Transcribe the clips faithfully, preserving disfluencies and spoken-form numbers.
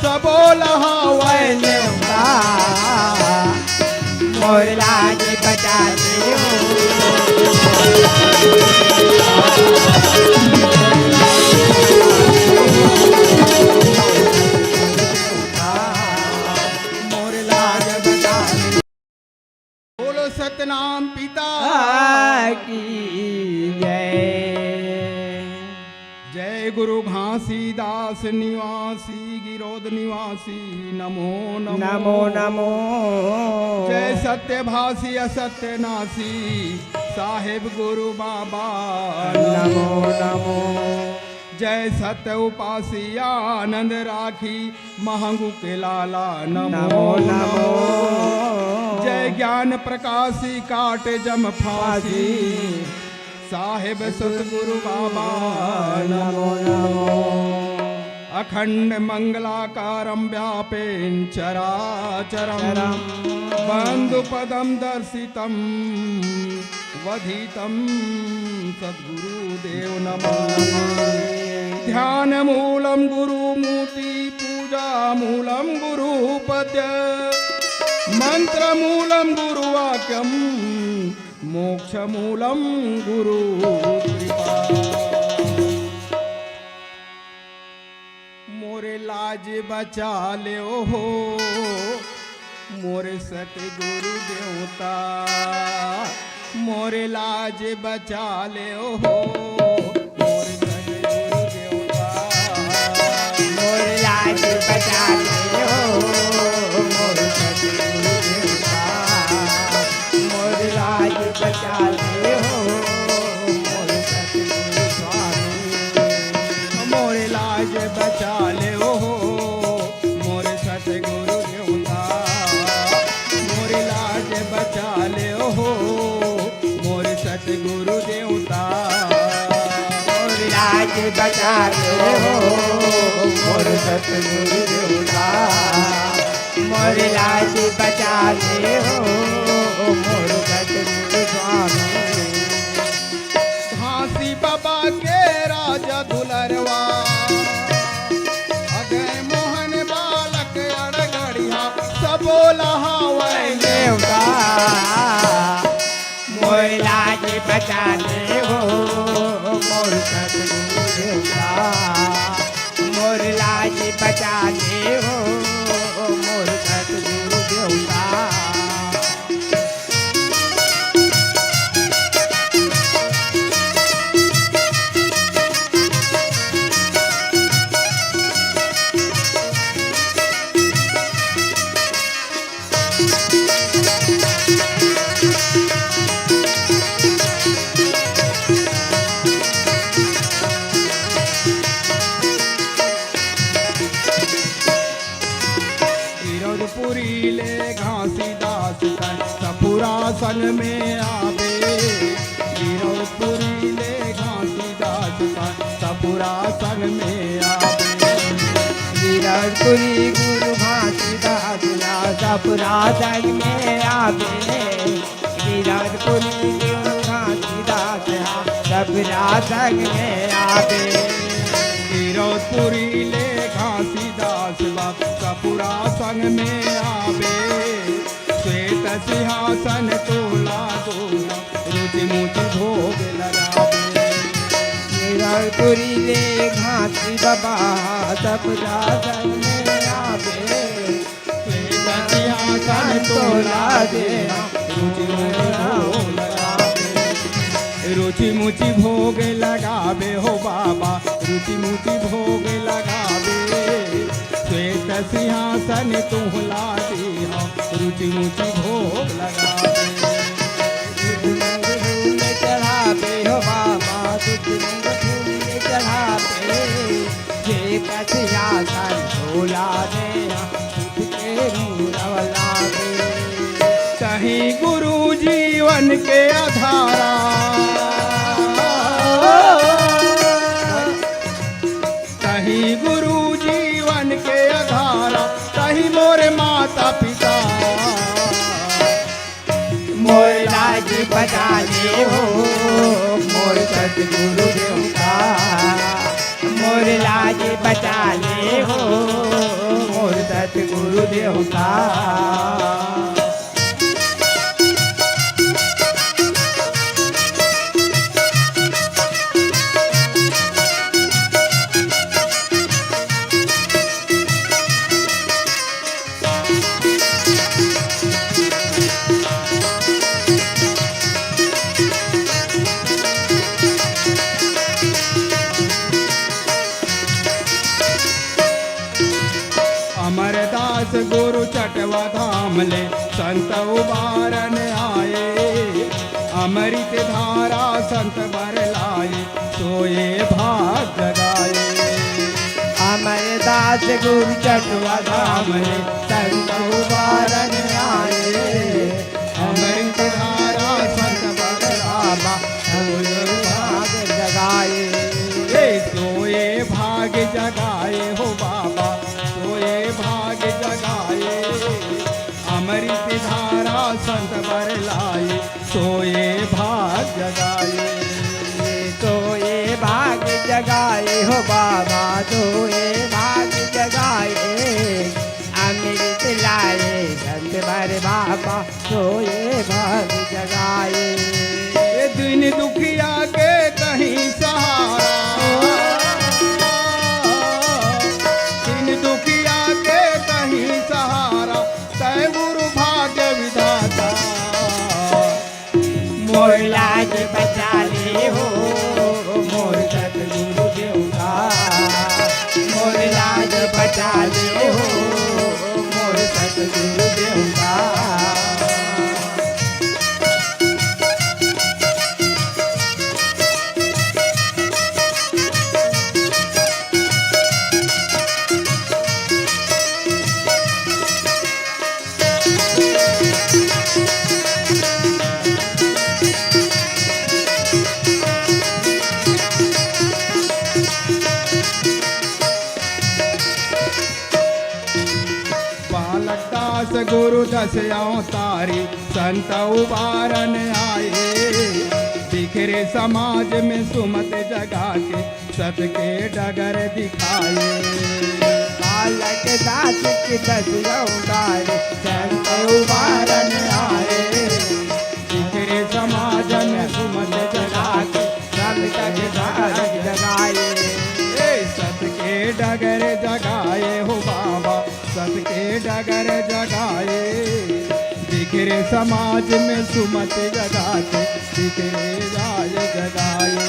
सबो ला हवय नेवता, मोर लाज बचा ले हो। मोर लाज बचा ले। बोलो सतनाम पिता की जय। जय गुरु घासीदास निवासी, गिरोध निवासी, नमो नमो। नमो नमो। जय सत्यभाषी असत्य नासी, साहेब गुरु बाबा, नमो नमो। जय सत्य उपासी आनंद राखी, महंगू के लाला, नमो नमो नमो। नमो। जय ज्ञान प्रकाशी काटे जम फांसी, फांसी। साहेब सतगुरु बाबा, नमो नमो। अखंड मंगलाकारं व्यापेन चराचरं, चरं। बंधु पदं दर्शितं वधितं सद्गुरुदेव नमः। ध्यानमूलं गुरुमूर्ति, पूजामूलं गुरुपद्य, मन्त्रमूलं गुरुवाक्यं, मोक्षमूलं गुरुकृपा। मोरे लाज बचा ले हो, मोरे सतगुरु देवता, मोरे लाज बचा ले हो, मोरे सतगुरु देवता, मोरे लाज बचा ले हो, मोरे सतगुरु देवता, मोरे लाज बचा ले हो, मोरे सतगुरु स्वामी। मोर लाज बचा ले हो, मोर सतगुरु देवता। मोर लाज बचा ले हो, मोर सतगुरु देवता। मोर लाज बचा ले हो, मोर सतगुरु देवता। मोर लाज बचा ले हो, मोर सतगुरु स्वामी। घासी बाबा के राजा दुलरवा, अजय मोहन बालक अड़गड़िया, सबो ला हवय नेवता। मोर लाज बचा ले हो, मोर सतगुरु देवता। मोर लाज बचा ले हो, मोर सतगुरु देवता। गिरौदपुरी ले घासीदास तन सपुरा संग में आबे। गिरौदपुरी ले घासीदास तन सपुरा संग में आबे। गिरौदपुरी गुरु घासीदास ला सपुरा संग में आबे। गिरौदपुरी गुरु घासीदास हा सपुरा संग में आबे। गिरौदपुरी ले घासीदास बा सपुरा संग में आबे। श्वेत सिंहासन तोला दोना, रुचि मुचि भोग लगाबे। गिरौदपुरी ले घासी बाबा सपुरा संग में आबे। सिंहासन तोला देना, रुचि मुचि भोग लगाबे। रुचि मुचि भोग लगाबे हो बाबा, रुचि मुचि भोग लगाबे। श्वेत सिंहासन तोला देना, रुचि मुचि भोग लगाबे। दूध मूंग फूल चढ़ाबे हो बाबा, दूध मूंग फूल चढ़ाबे। श्वेत सिंहासन तोला देना, दूध के मूरव लागे। तहीं गुरु जीवन के आधारा, तहीं गुरु जीवन के आधारा, तहीं मोरे माता पिता। मोर लाज बचा ले हो, मोर सतगुरु देवता। मोर लाज बचा ले हो, गुरु देवता। अमरदास गुरु चटवा धाम ले संत उबारन आए, अमृत धारा संत बर लाए, सोए भाग जगाए। अमरदास गुरु चटवा धाम ले संत उबारन आए, अमृत धारा संत बर लाए, सोए भाग जगाए। ए सोए भाग जगाए हो बाबा, सोए भाग जगाए, अमृत धारा संत बर लाए, सोए भाग जगाए। सोए भाग जगाए हो बाबा, सोए भाग जगाए, अमृत लाए संत बर बाबा, सोए भाग जगाए। ये दीन दुखिया के कहीं सहारा, दीन दुखिया के कहीं सहारा, तय गुरु भाग्य विधाता। मोर लाज बचा ले हो मोर सतगुरु देवता, मोर लाज बचा ले हो मोर सतगुरु देवता। बालक दास गुरु दस अवतारी, संत उबारन आए। बिखरे समाज में सुमत जगा के, सत के डगर दिखाए। बालक दास के दस अवतारी, संत उबारन आए। बिखरे समाज में सुमत जगा के, सत के डगर जगाए। ए सत के डगर जगाए हो बाबा, सत के डगर जगाए। बिखरे समाज में सुमत जगा के, बिखरे राज जगाए।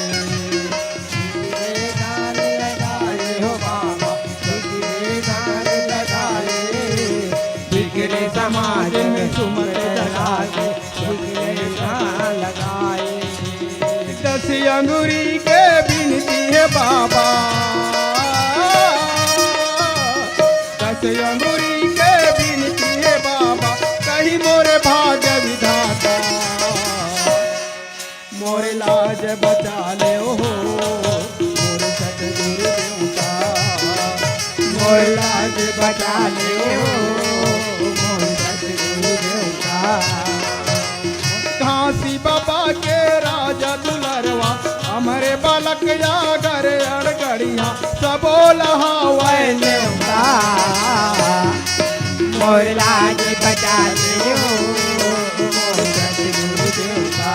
बिखरे दान लगाए हो बाबा, बिखरे दान लगाए। बिखरे समाज में सुमत जगा के, बिखरे दान लगाए। दस अंगुरी के बिनती हे बाबा, दस अंगुरी के बिनती हे बाबा, कहीं मोरे भाग्य विधाता। मोर लाज बचा ले हो मोर सतगुरु देवता, मोर लाज बचा ले हो मोर सतगुरु देवता। घासी बाबा के राजा दुलरवा, हमरे बालक आगर अड़गड़िया, सबो लहावै नेवता। मोर लाज बचा ले हो मोर सतगुरु देवता,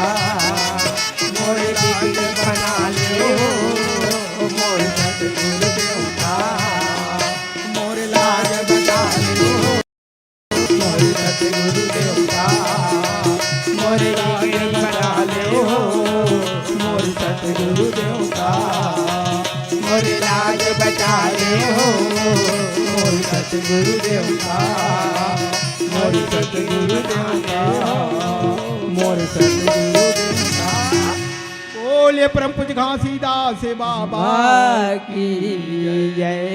मोर लाज बचा ले हो मोर सतगुरु देवता, मोर लाज बचा ले हो मोर सतगुरु देवता, मोर लाज बचा ले हो मोर सतगुरु देवता, मोर लाज बचा ले हो मोर सतगुरु देवता, मोर सतगुरु देवता, मोर सतगुरु देवता। बोलिए परम पूज्य घासीदास बाबा की जय।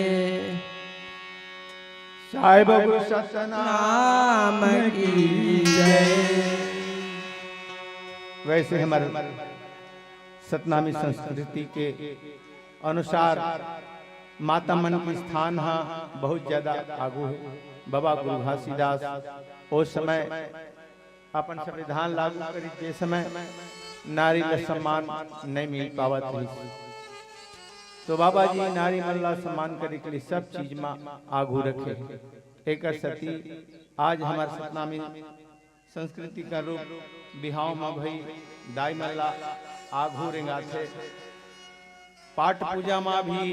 साहेब गुरु सतनाम की जय। वैसे हमारे सतनामी संस्कृति के अनुसार माता मन के स्थान ह बहुत ज्यादा आगू हे। बाबा गुरु घासीदास ओ समय अपन संविधान लागू करिस, जे समय नारी ल सम्मान नइ मिल पावत रहिस, तो बाबा जी नारी मन ला सम्मान करे के लिए सब चीज म आगू रखे। एकर सेती आज हमर सतनामी संस्कृति का रूप बिहाव म भई दाई मन ला आघू रेंगाथे। पाठ पूजा म भी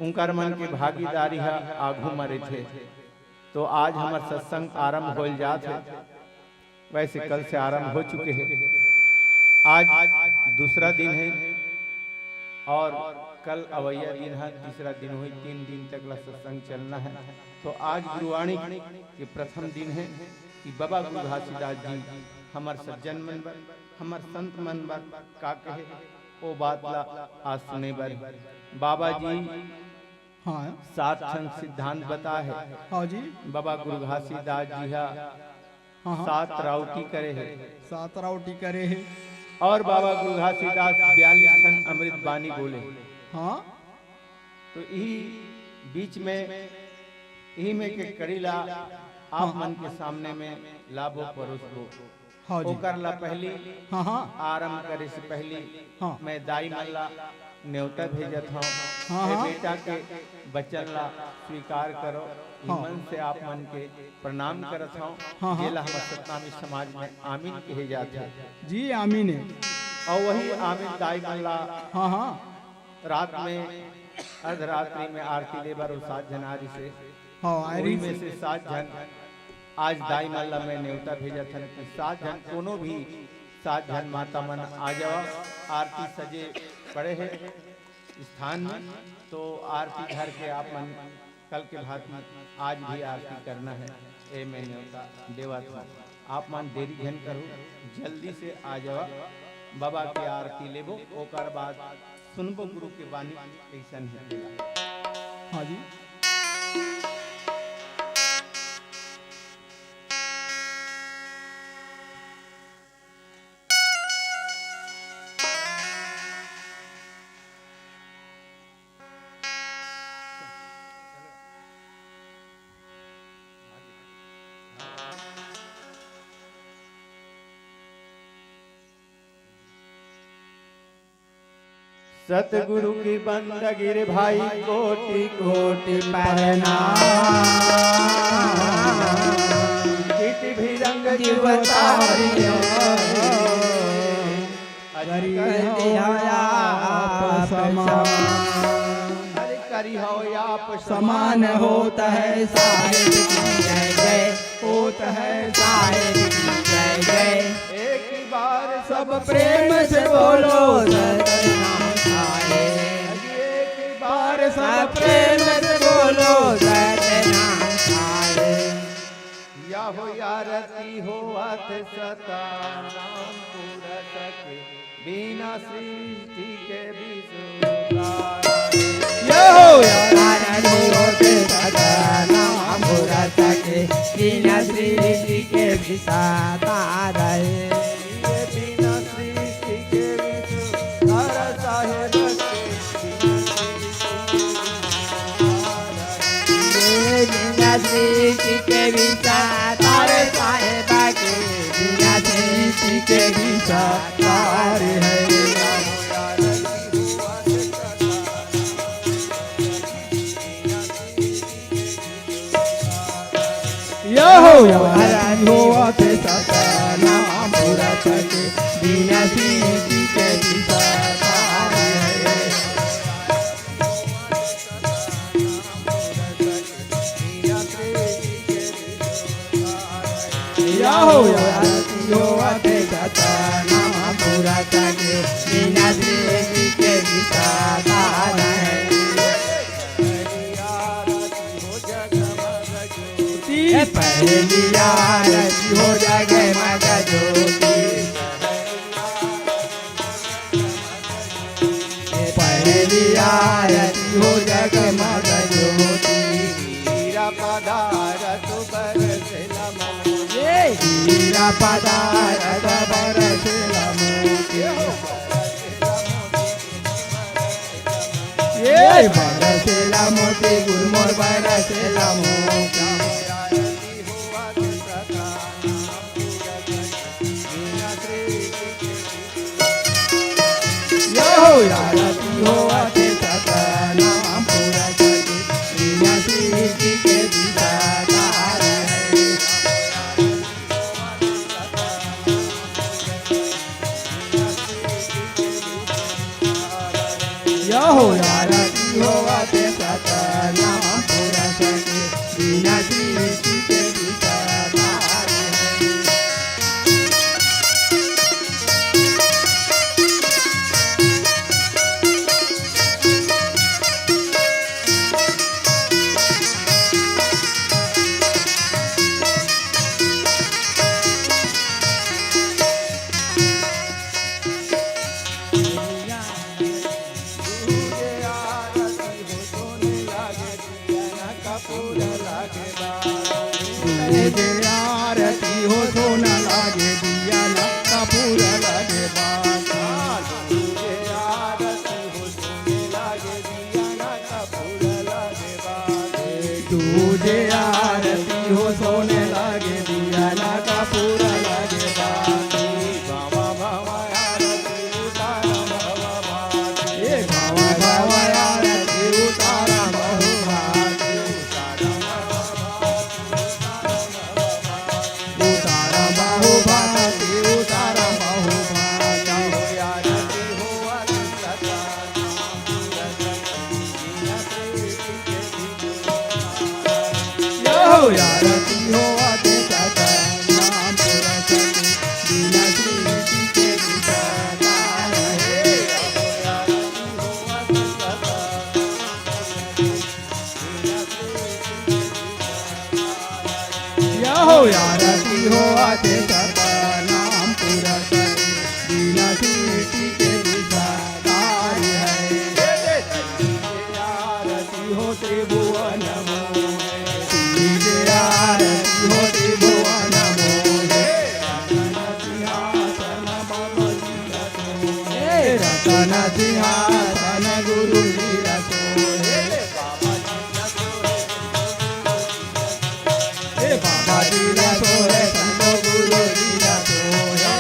उंकर मन के भागीदारी ह आघू म रहिथे। तो आज हमर सत्संग आरंभ होल जात हे। वैसे कल से आरंभ हो चुके हैं। आज दूसरा दिन है और कल अवैया दिन है, तीसरा दिन हुई, तीन दिन तक ला सत्संग चलना है। तो आज गुरुवाणी के प्रथम दिन है कि बाबा गुरु घासीदास जी हमर सज्जन मन बर, हमर संत मन बर का कहे, ओ बात ला आज सुने बर। बाबा जी हाँ। सात ठन सिद्धांत बताए हे। हाँ जी। बाबा गुरु घासीदास जी हा हाँ, हाँ। सात राउटी करे हे। सात राउटी करे हे। और बाबा गुरु घासीदास बयालीस ठन अमृत बानी बोले। हाँ। तो यही बीच में, यही में के कड़ी ला आप हाँ। मन के सामने में लाबो परोसबो। हाँ जी। ओकर ला पहली हाँ, हाँ। आरंभ करे से पहली हाँ। मैं दाई मन ला न्योता भेजत हौं। हाँ, ए हाँ। बेटा के वचन ला स्वीकार करो। हाँ। मन से आप मन के प्रणाम करत हौं। हाँ, हाँ। जेला हमर सतनामी समाज में आमीन कहे जाथे। जी, आमीन है। और वही आमीन दाई मन ला हाँ, हाँ। रात में अर्धरात्रि में आरती ले बर सात झन आ रिसे। हाँ, आ वही रिसे। में से सात झन आज दाई मन ला मैं न्योता भेजत हन कि सात झन कोनो भी सात झन माता मन आ जावा। आरती सजे पड़े हे स्थान में, तो आरती धर के आप मन कल के भांति आज भी आरती करना है। ए मैं न्योता देवत हौं। आप मन देरी झन करू, जल्दी से आ जावा, बाबा के आरती लेबो, ओकर बाद सुनबो गुरु के बानी कैसन है। हाँ जी। सतगुरु की बंदगी रे भाई, कोटि कोटि प्रणाम। कित भी रंग जीव तारी, करी हो आप समान। अरे करी हो आप समान। होत है साहेब की जय जय, होत है साहेब की जय जय। एक बार सब प्रेम से बोलो सतनाम साहेब। एक बार सब प्रेम से बोलो सतनाम साहेब। या हो आरती होवत सतनाम पुरत के, बिना सृष्टि के विश्व उजाड़। या हो आरती होवत सतनाम पुरत के, बिना सृष्टि के विश्व उजाड़। ये बिना सृष्टि के विश्व उजाड़ साहेब के, बिना सृष्टि के विश्व उजाड़। ये बिना सृष्टि के विश्व उजाड़ साहेब के, बिना सृष्टि के विश्व उजाड़ है। या हो आरती होवत सतनाम पुरत के, बिना सृष्टि के विश्व उजाड़ है। या हो आरती होवत सतनाम पुरत के, बिना सृष्टि के विश्व उजाड़ है। पहली आरती हो जगमग ज्योति। पहली आरती हो जगमग ज्योति। हीरा पदारथ बरसेला मोती। हीरा पदारथ बरसेला मोती। ये बरसेला मोती गुरु मोर बरसेला मोती। या हो आरती होवत सतनाम पुरत के, बिना सृष्टि के विश्व उजाड़। तुझे आरती हो सोना लागे दिया ना कपूर लागे बाबा। तुझे आरती हो सोने लागे दिया ना कपूर लागे बाबा। तुझे आरती हो सोने लागे दिया ना कपूर लागे बाबा। भावा भावा आरती उतारा भावा भावा। ए भावा भावा आरती उतारा भावा भावा। उतारा बाहु भाती, उतारा बाहु भाती। यो हो आरती हो आते सदा नाम पुरस्ते बिना श्री के विचारा है। यहो आरती हो आते सतनाम पुरस्ते बिना श्री के विचारा है। आरती हो त्रिभुवन मोहे, तुझे आरती हो त्रिभुवन मोहे। रतन सिंहासन बाबा जी रसोहे, रतन सिंहासन गुरु जी रसोहे। हे बाबा जी रसोहे, संतो गुरु जी रसोहे।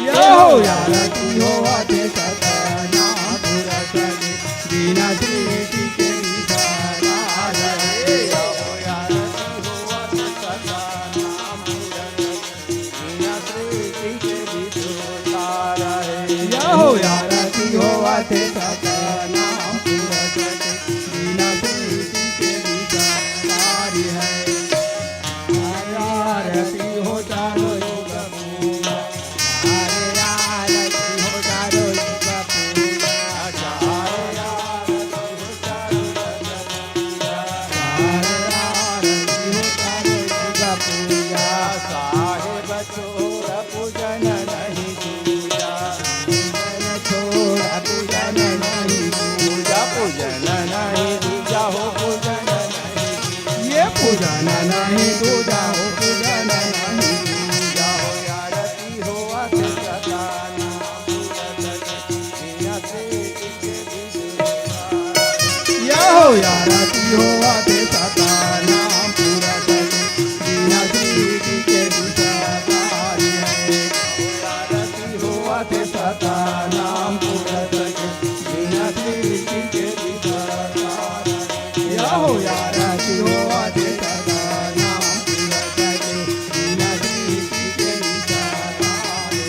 यहो आरती हो आते सतनाम पुरस्ते बिना श्री के विचारा है। यहो आरती हो आते सतनाम पुरस्ते बिना श्री के विचारा है। यहो आरती हो आते सतनाम पुरस्ते बिना श्री के विचारा है। आरती हो चारों युग पूजा। अरे आरती हो चारों युग पूजा। अरे आरती हो चारों युग पूजा। अरे आरती हो चारों युग पूजा। साहेब छोड़ पूजन नहीं दूजा। पूजन छोड़ पूजन नहीं दूजा। पूजन नहीं दूजा हो पूजन नहीं। ये पूजन नहीं दूजा हो पूजन नहीं दूजा हो। आरती हो आते सदा नाम पुरस्ते बिना श्री के विचारा। यहो आरती हो आते सतनाम पुरस्ते बिना श्री के विचारा है। आरती हो आते सतनाम पुरस्ते बिना श्री के विचारा है। यहो आरती हो आते सतनाम पुरस्ते बिना श्री के विचारा है।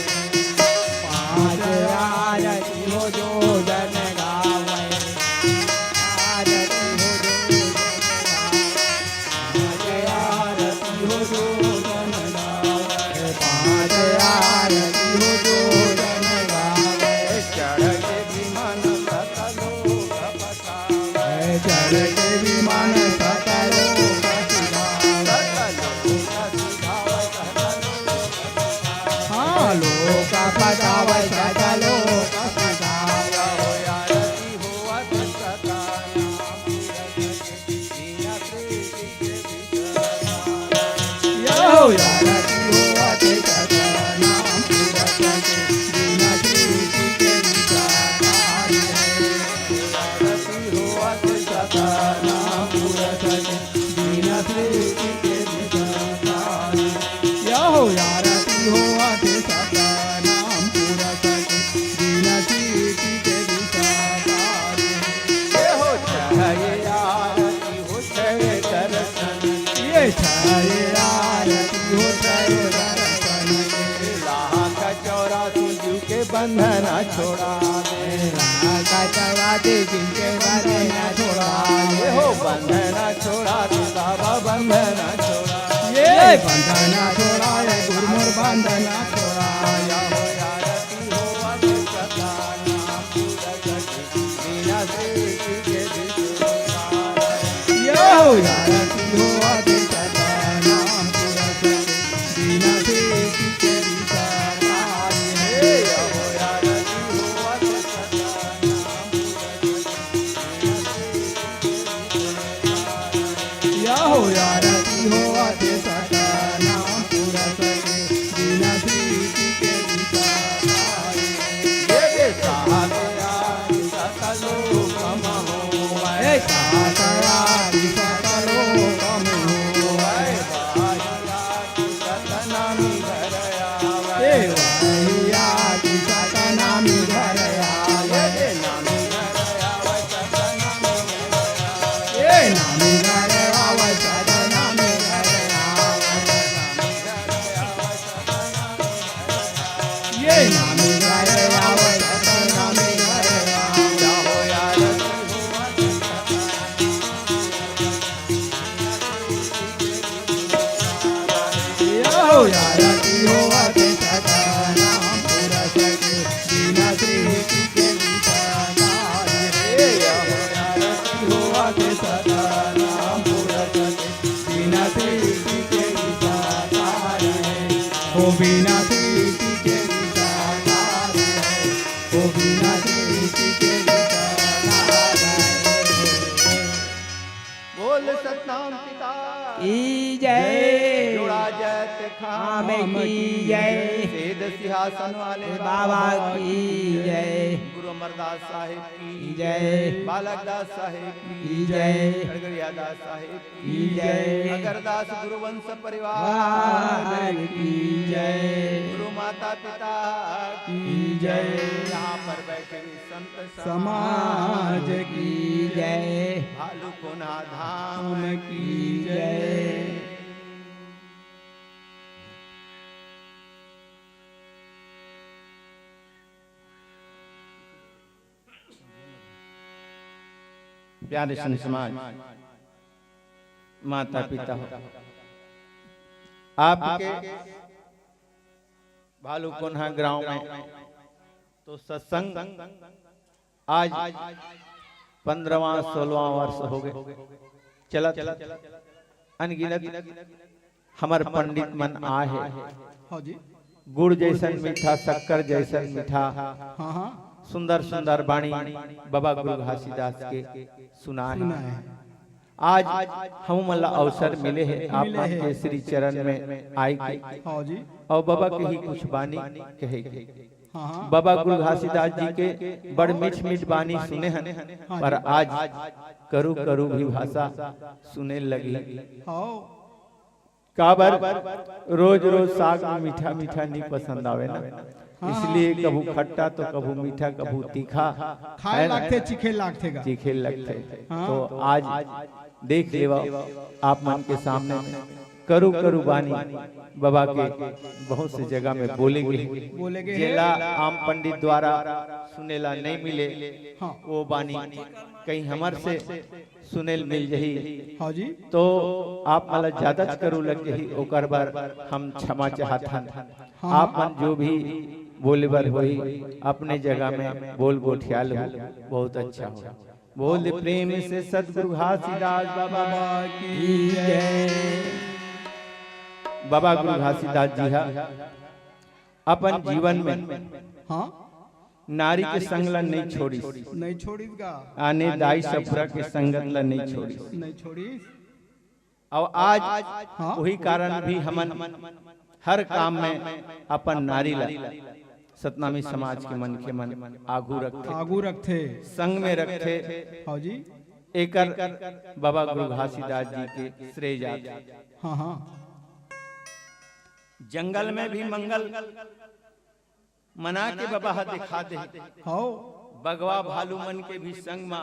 पाँच आरती हो जो जन गावे। आरती हो जो जन गावे। पाँच आरती हो जो जन गावे। पाँच आरती हो जो जन गावे। बंधना छोड़ा दे। कटवा दे जिनके बंधना छोड़ा दे। हो बंधना छोड़ा दे बाबा, बंधना छोड़ा दे। ये बंधना छोड़ा दे, गुरमुर बंधना छोड़ा दे। या हो या रति हो अति सदा नाम पूरा सके। बिना सृष्टि के भी छुटकारा। या हो या रति हो अति सदा नाम पूरा सके। बिना सृष्टि के भी सदा हे। या हो या रति हो अति सदा नाम पूरा सके। या हो या रति हो अति सदा नाम पूरा सके। बिना सृष्टि के भी सदा हे। ये साथ आज सकलो कम हो। ए साथ आज सकलो कम हो। ए वाहिया की सतनामी घर आवे। ए नामी घर आवे, सतनामी घर आवे। ये नामी घर आवे, सतनामी घर आवे। या हो या रति हो अति सदा नाम पूरा सके। बिना सृष्टि के भी सदा हे। या हो या रति हो अति सदा नाम पूरा सके। बिना सृष्टि के भी सदा हे। हो बिना सृष्टि के भी सदा हे। हो बिना सृष्टि के भी सदा हे। बोल सतनाम पिता की जय। जोड़ा जैत खाम खाम की की जय। जय। सेध सिंहासन वाले बाबा की जय। गुरु अमरदास साहेब की जय। बालक दास साहेब की जय। खड़गड़िया दास साहेब की जय। अगरदास गुरुवंश परिवार की जय। गुरु माता पिता की जय। यहाँ पर बैठे हुए संत समाज की जय। भालू कोना धाम की जय। प्यारे संत समाज, माता पिता हो, आपके भालू कोन्हा ग्राम में तो सत्संग आज पंद्रहवाँ सोलहवाँ वर्ष हो गए चलत, अनगिनत हमर पंडित मन आए हे। हाँ जी। गुड़ जैसन मीठा, शक्कर जैसन मीठा, हाँ, हाँ। सुंदर सुंदर बाणी बाबा गुरु घासीदास के सुनाए हे। आज हम मन ला अवसर मिले हे आप मन के श्री चरण में आए के। हाँ जी। अउ बाबा के ही कुछ बानी कहे के। हाँ, हाँ। बाबा गुरु घासीदास जी के बड़ मीठ मीठ बानी सुने हन, हाँ पर जी। आज करू करू भी भाषा सुने लगी। हाँ। काबर रोज रोज साग में मीठा मीठा नहीं पसंद आवे ना, हाँ, इसलिए हाँ। कभू खट्टा तो कभू मीठा, कभू तीखा, खाए है ना? लागथे, चीखे लागथे गा। चीखे लगथे। हाँ। तो आज देख लेवा आप मन के सामने करू करू बानी बाबा के बहुत से जगह में बोले गे, बोले गे जेला हे। आम पंडित द्वारा सुने ला नहीं मिले, हाँ। वो बानी कहीं हमर से सुने ल मिल जही। हाँ जी। तो आप मन ला ज्यादा करू लग जही, ओकर बर हम क्षमा चाहत हन। हाँ। आप मन जो भी बोले बर होही, अपने जगह में बोल गोठिया लहू, बहुत अच्छा हो। बोल दे प्रेम से सतगुरु घासीदास बाबा की जय। बाबा गुरु घासीदास जी हा अपन जीवन में हाँ। नारी के संग ला नहीं छोड़िस, नहीं छोड़िस गा। आने दाई ससुरा के संगत ला नहीं छोड़िस। नहीं छोड़िस। अउ आज हाँ। वही कारण भी हमन हर काम में अपन नारी ला सतनामी समाज के मनखे मन आगू रखथे, आगू रखथे। संग में रखथे। हाँ जी। एकर बाबा गुरु घासीदास जी के श्रेय जात। हाँ, हाँ। जंगल में भी मंगल मना के बाबा ह दिखा दे। हाँ। बगवा भालू मन के भी संग मा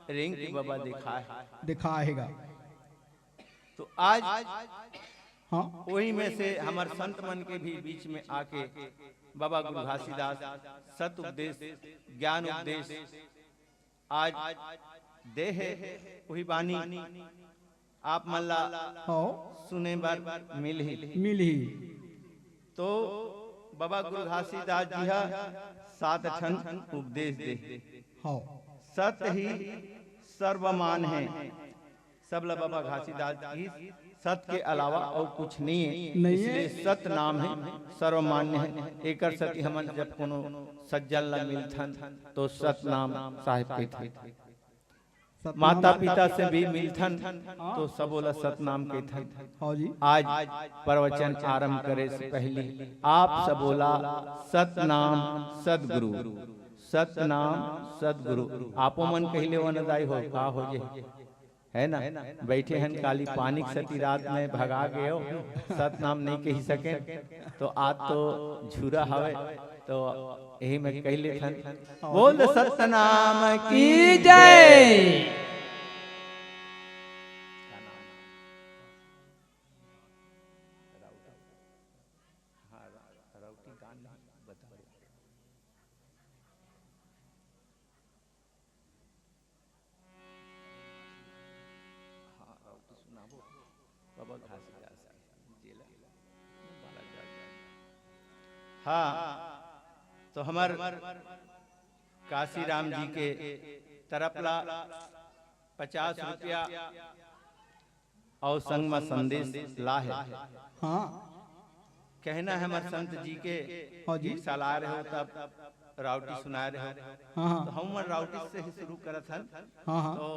रेंग के बाबा दिखाए। दिखाए हे गा। तो आज हाँ। वही में से हमर संत मन के भी बीच में आके बाबा गुरु घासीदास सत उपदेश, ज्ञान उपदेश आज दे हे, उही बानी आप मन ला हाँ। सुने बर मिलही। मिलही। तो बाबा गुरु घासीदास जी हा सात ठन उपदेश दे। हाँ। सत ही सर्वमान है। सब ला बाबा घासीदास जी सत के अलावा अउ कुछ नहीं है। नहीं है। इसलिए सत नाम है, सर्वमान्य है। एकर सेती हमन जब कोनो सज्जन ला मिलथन तो सत नाम साहेब कहिथन। सतनाम। माता पिता से भी मिलथन हाँ। तो सबो ला सतनाम कहिथन। हाँ जी। आज प्रवचन आरंभ करे से पहली आप सबो ला सतनाम सतगुरु, सतनाम सतगुरु। आपो मन कहिले वन दाई हो, का हो जे, है ना? बैठे हन काली पानी के सती रात में भगा गए हो, सतनाम नहीं कही सके तो आज तो झूरा हवे। तो यही में कह लेथन, बोल सतनाम की जय। हाँ, राउटी सुनाबो। बाबा घासीदास के जेला बालक दास। हाँ, तो हमर काशीराम जी के तरफ ला पचास रुपया अउ संग म संदेश ला हे। हाँ। कहना है हमर संत जी के, हाँ जी। एक साल आए रहे हो तब राउटी सुनाए रहे हो। हाँ, हाँ। तो हम मन राउटी से ही शुरू करत हन। हाँ, हाँ। तो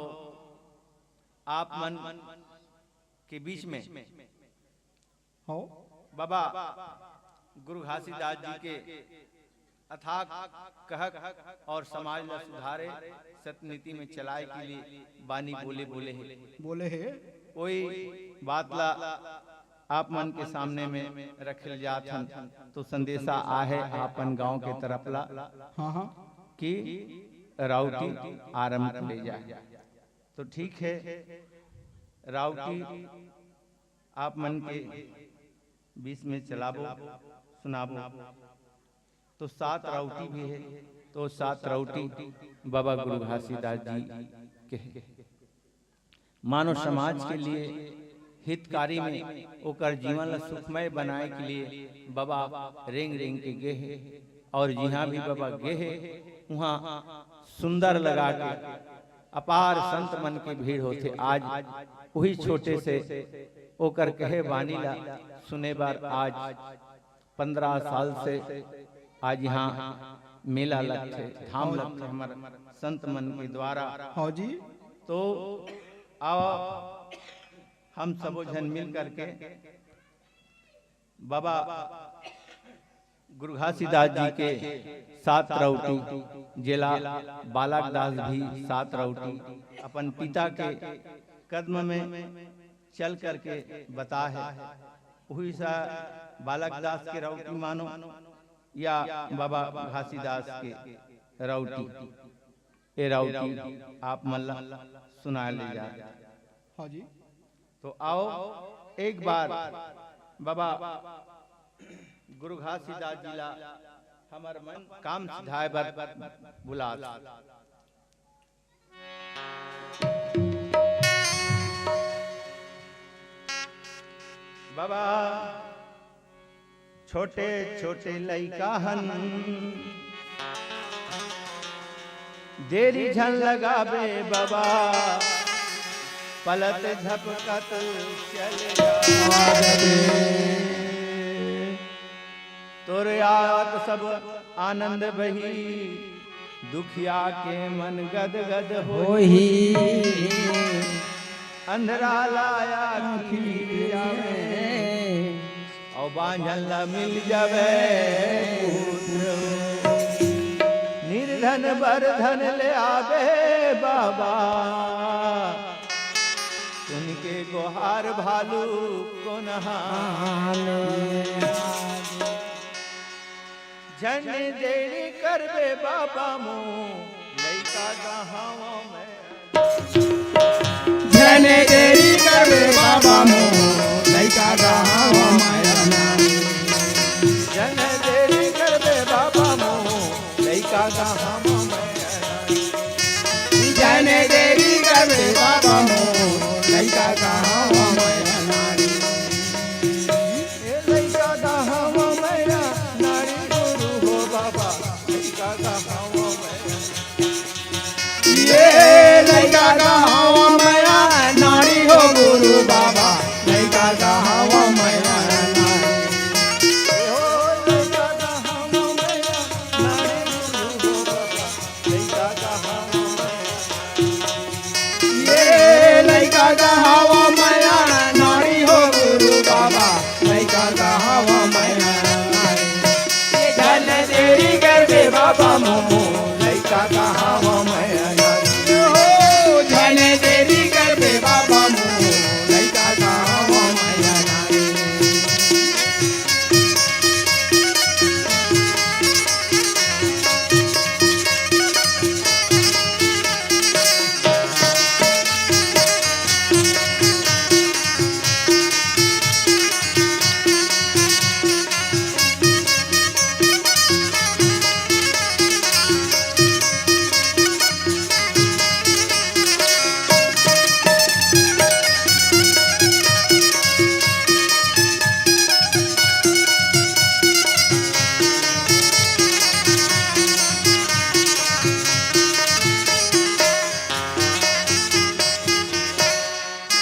आप मन के बीच में हो। बाबा गुरु घासीदास जी के अथाक कहक और समाज ला सुधारे, सतनीति में चलाए के लिए बानी बोले, बोले हे। बोले हे। कोई बात ला आप मन के सामने में रखल जात हन, तो संदेशा आहे आपन गांव के तरफ ला हाँ, हाँ। कि राउटी आरंभ करे जाए। तो ठीक है, राउटी आप मन के बीच में चलाबो, सुनाबो। तो सात राउटी भी है, तो सात राउटी बाबा गुरु घासीदास जी के है। मानव समाज के लिए हितकारी में ओकर जीवन ला सुखमय बनाए के लिए बाबा रेंग रेंग के गे हे। और जिहाँ भी बाबा गे हे, उहाँ सुंदर लगा के अपार संत मन के भीड़ होथे। आज वही छोटे से ओकर कहे बानी ला सुने बर आज पंद्रह साल से आज यहाँ मेला लगथे, धाम लगथे हमर संत मन के द्वारा। हाँ जी। तो आओ हम सबो झन मिल करके बाबा गुरु घासीदास जी के सात राउटी, जेला बालक दास भी सात राउटी अपन पिता के कदम में चल करके बता है, उही सा बालक दास के राउटी मानो या बाबा घासीदास के राउटी। ए राउटी आप मन ला सुना ले जा। हाँ जी। तो आओ एक बार बाबा गुरु घासीदास जी ला हमर मन काम सिधाए बर बुला। बाबा छोटे छोटे लइका हन, देरी झन लगाबे बाबा, पलत झपकत चले जाबे। तोर याद सब आनंद बही, दुखिया के मन गदगद होही। होही। अंधरा लाया खीरिया में, अउ बांझन ला मिल जावे पुत्र। निर्धन बर धन ले आवे बाबा, सुन के गोहार भालू कोन हाल। झन देरी करबे बाबा मो, लइका गहावा मैं। झन देरी करबे बाबा मो, लइका गहावा मैं। झन देरी करबे जने देरी करबे बाबा मोर, लइका कहावँ मैं अनाड़ी। ए लइका कहावँ मैं अनाड़ी गुरु हो बाबा, लइका कहावँ मैं। ए लइका कहावँ मैं अनाड़ी हो गुरु बाबा, लइका कहावँ मैं अनाड़ी। ए हो लइका कहावँ मैं अनाड़ी गुरु हो बाबा, लइका कहावँ मैं। ए लइका कहावँ मैं अनाड़ी हो गुरु बाबा, लइका कहावँ मैं अनाड़ी। ए झन देरी करबे बाबा मोर, लइका कहावँ मैं अनाड़ी। हो झन देरी करबे बाबा मोर, लइका कहावँ मैं अनाड़ी।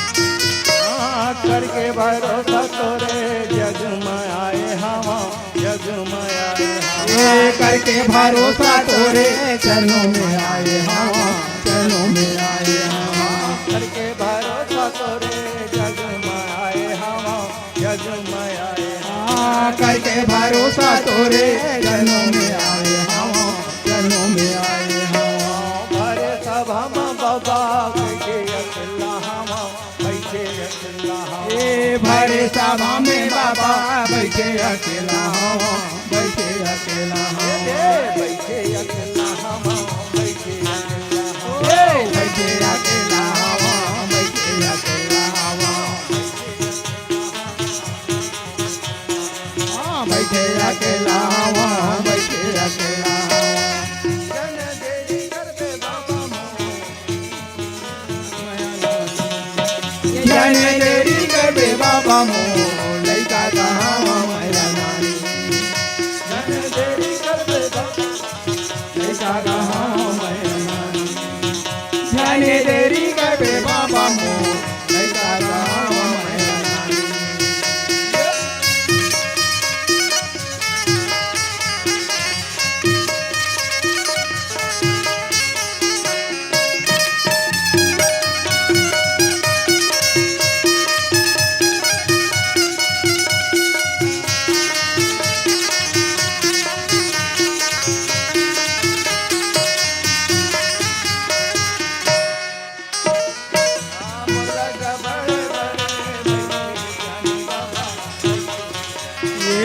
हाँ, करके भरोसा तोरे जग में आए हवँ, जग में आए हवँ। ए करके भरोसा तोरे चरणों में आए हवँ, चरणों में आए हवँ। करके भरोसा तोरे जग में आए हवँ, जग में आए हवँ। हाँ, करके भरोसा तोरे चरणों में आए हवँ, चरणों में आए हवँ। भरे सभा में बाबा बैठे अकेला हवँ, बैठे अकेला हवँ। ए भरे सभा में बाबा बैठे अकेला हवँ, बैठे अकेला हवँ। ए बैठे अकेला हवँ, बैठे अकेला हवँ। ए बैठे अकेला हवँ, बैठे अकेला हवँ। हाँ, बैठे अकेला हवँ, बैठे अकेला हवँ। जन देरी करबे बाबा मोर, जन देरी करबे बाबा मोर, लइका कहावँ मैं अनाड़ी। जन देरी करबे बाबा, लइका कहावँ मैं अनाड़ी। जन देरी करबे बाबा मोर, लइका कहावँ मैं अनाड़ी।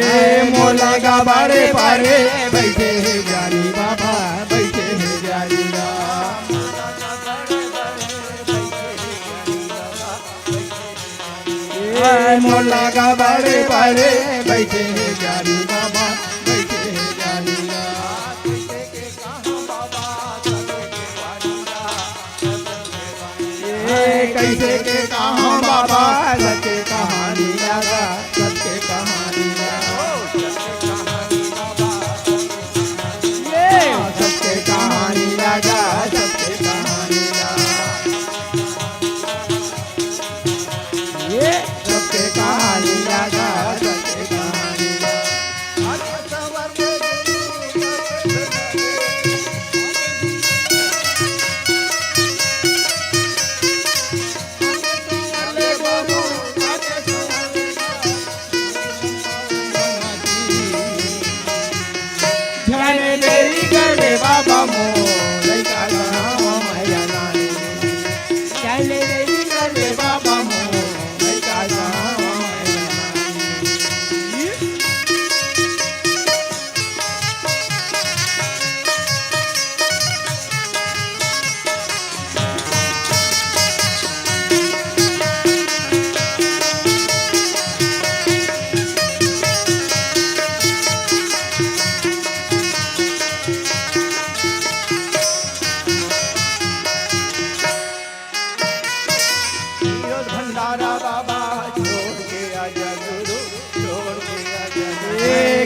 ए मोला गा बाड़े पारे बैठे हे ज्ञानी बाबा, बैठे हे ज्ञानी बाबा। ए मोला गा बाड़े पारे बैठे हे ज्ञानी बाबा, बैठे हे ज्ञानी बाबा। ए, कइसे के कहावँ बाबा, सच के कहानी लगा, सच के कहानी लगा। ए, सच के कहानी लगा, सच के कहानी लगा। ए, सच के कहानी लगा, सच के कहानी लगा।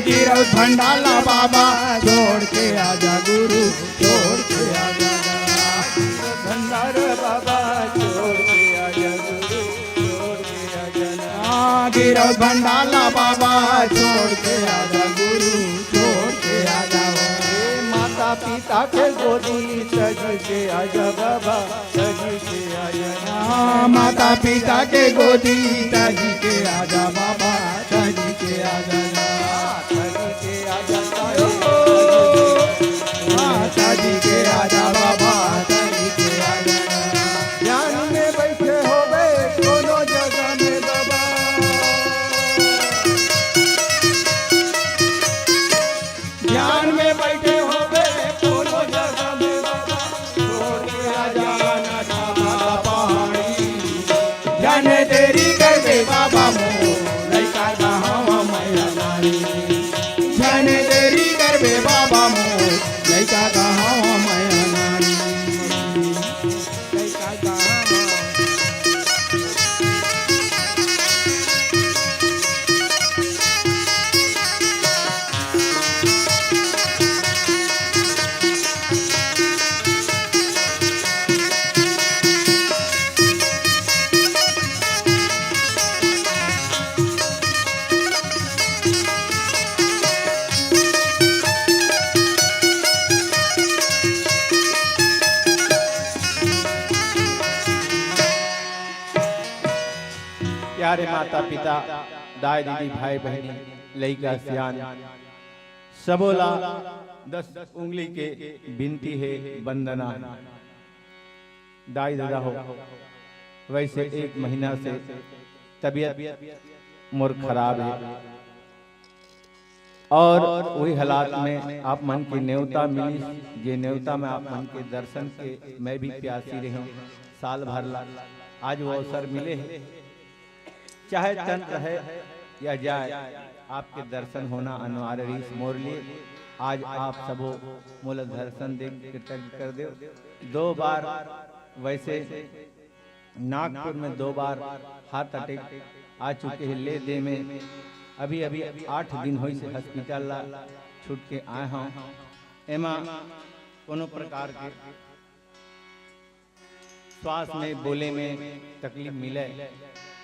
गिरौद भंडाला बाबा छोड़ के आजा गुरु, छोड़ के आजा। भंडारा बाबा छोड़ के आजा गुरु, छोड़ के आजा ना। हाँ, गिरौद भंडाला बाबा छोड़ के आजा गुरु, छोड़ के आजा। हे माता पिता के गोदी सज के आजा बाबा, सज के आजा ना। हाँ, माता पिता के गोदी सज के आजा बाबा, सज के आजा ना। माता जी के आजा बाबा, माता जी के आजा बाबा, माता जी के आजा। ध्यान में बैठे होवे कोनो जगह में बाबा, ध्यान में बैठे होवे कोनो जगह में बाबा, छोड़ के आजा ना छाता पहाड़ी। जाने देरी करबे बाबा मोर, लइका कहाँ मैया नारी। जाने देरी करबे बाबा मोर, लइका कहाँ मैया नारी। लइका कहाँ प्यारे माता पिता, दाई दीदी, भाई बहिनी, लइका सियान, सबो ला दस उंगली के बिनती हे, वंदना हे। दाई ददा हो, वैसे एक महीना से तबीयत मोर खराब हे और वही हालात में आप मन के नेवता मिलिस, जे नेवता में आप मन के दर्शन के मैं भी प्यासी रहे हूँ साल भर ला। आज वो अवसर मिले हे, चाहे तन रहे या जाए, आपके दर्शन होना अनिवार्य रहिस मोर लिए। आज आप सबो मोला दर्शन दे के कृतज्ञ कर देव। दो बार वैसे नागपुर में दो बार हार्ट अटैक आ चुके हे, ले दे में अभी अभी आठ दिन होइस हे हॉस्पिटल ला छूट के आए हूँ। एमा कोनो प्रकार के श्वास में बोले में तकलीफ मिले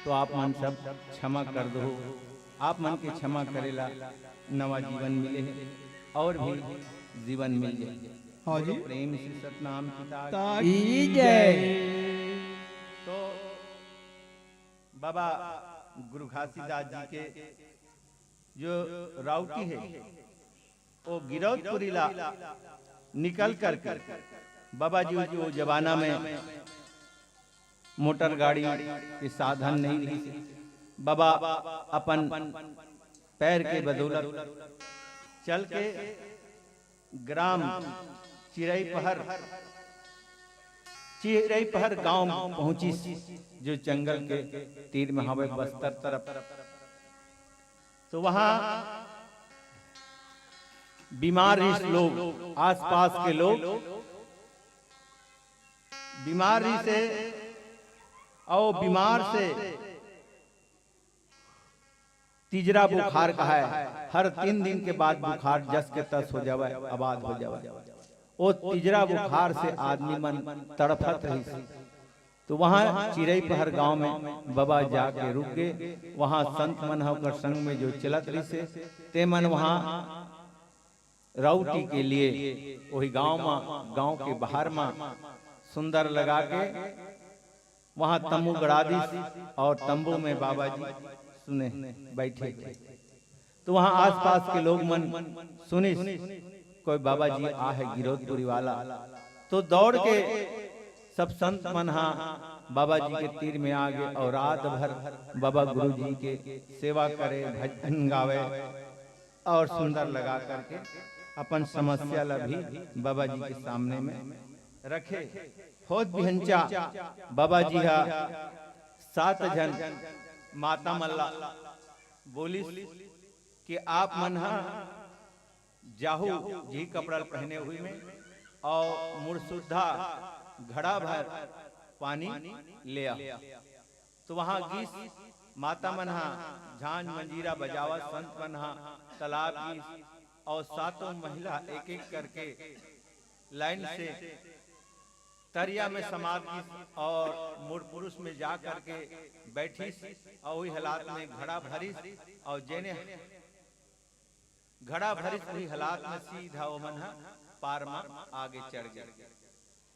तो आप मन सब क्षमा कर दो। आप मन के क्षमा करेला नवा जीवन मिले हे और भी जीवन मिल जाए। हाँ जी। प्रेम से सतनाम पिता की जय। तो बाबा गुरु घासीदास जी के जो राउटी हे, वो गिरौदपुरी ला निकल करके बाबा जी जो जमाना में मोटर गाड़ी के साधन नहीं रहिस, बाबा अपन पैर के बदौलत चल के ग्राम चिरईपहर, चिरईपहर गांव पहुंचिस, जो जंगल के तीर में हवे बस्तर तरफ। तो वहां बीमार रहिस लोग, आसपास के लोग बीमार रहिस हे, और बीमार से तीजरा बुखार कहाय, हर तीन दिन के बाद बुखार जस के तस हो जावे, आबाद हो जावे। वो तीजरा बुखार से आदमी मन तड़फत रहिस। तो वहां चिरईपहर गांव में बाबा जाके रुक गे। वहां संत मन ह ओकर संग में जो चलत रहिस हे, ते मन वहां राउटी के लिए वही गांव में, गांव के बाहर में सुंदर लगा के वहां तंबू गड़ा दिस और तंबू में बाबा जी सुने बैठे थे। तो वहां आसपास के लोग मन सुनिस, कोई बाबा जी आ हे गिरौदपुरी वाला। तो दौड़ के सब संत मन हा बाबा जी के तीर में आ गे और रात भर बाबा गुरु जी के सेवा करे, भजन गावे और सुंदर लगा करके अपन समस्या ला भी बाबा जी के सामने में रखे। होत बिहंचा बाबा जी हा सात झन माता मन ला बोलिस कि आप मन हा जाहू जी कपड़ा पहने हुई में और मुरसुद्धा घड़ा भर पानी ले आओ। तो वहां गीस माता मन हा झांझ मंजीरा बजावत, संत मन हा तालाब गिस और सातों महिला एक एक करके लाइन से तरिया में समात गिस और मूल पुरुष में जा करके बैठिस और वही हालात में घड़ा भरिस और जेने घड़ा भरिस वही हालात में सीधा ओमन ह पार म आगे चढ़ गे।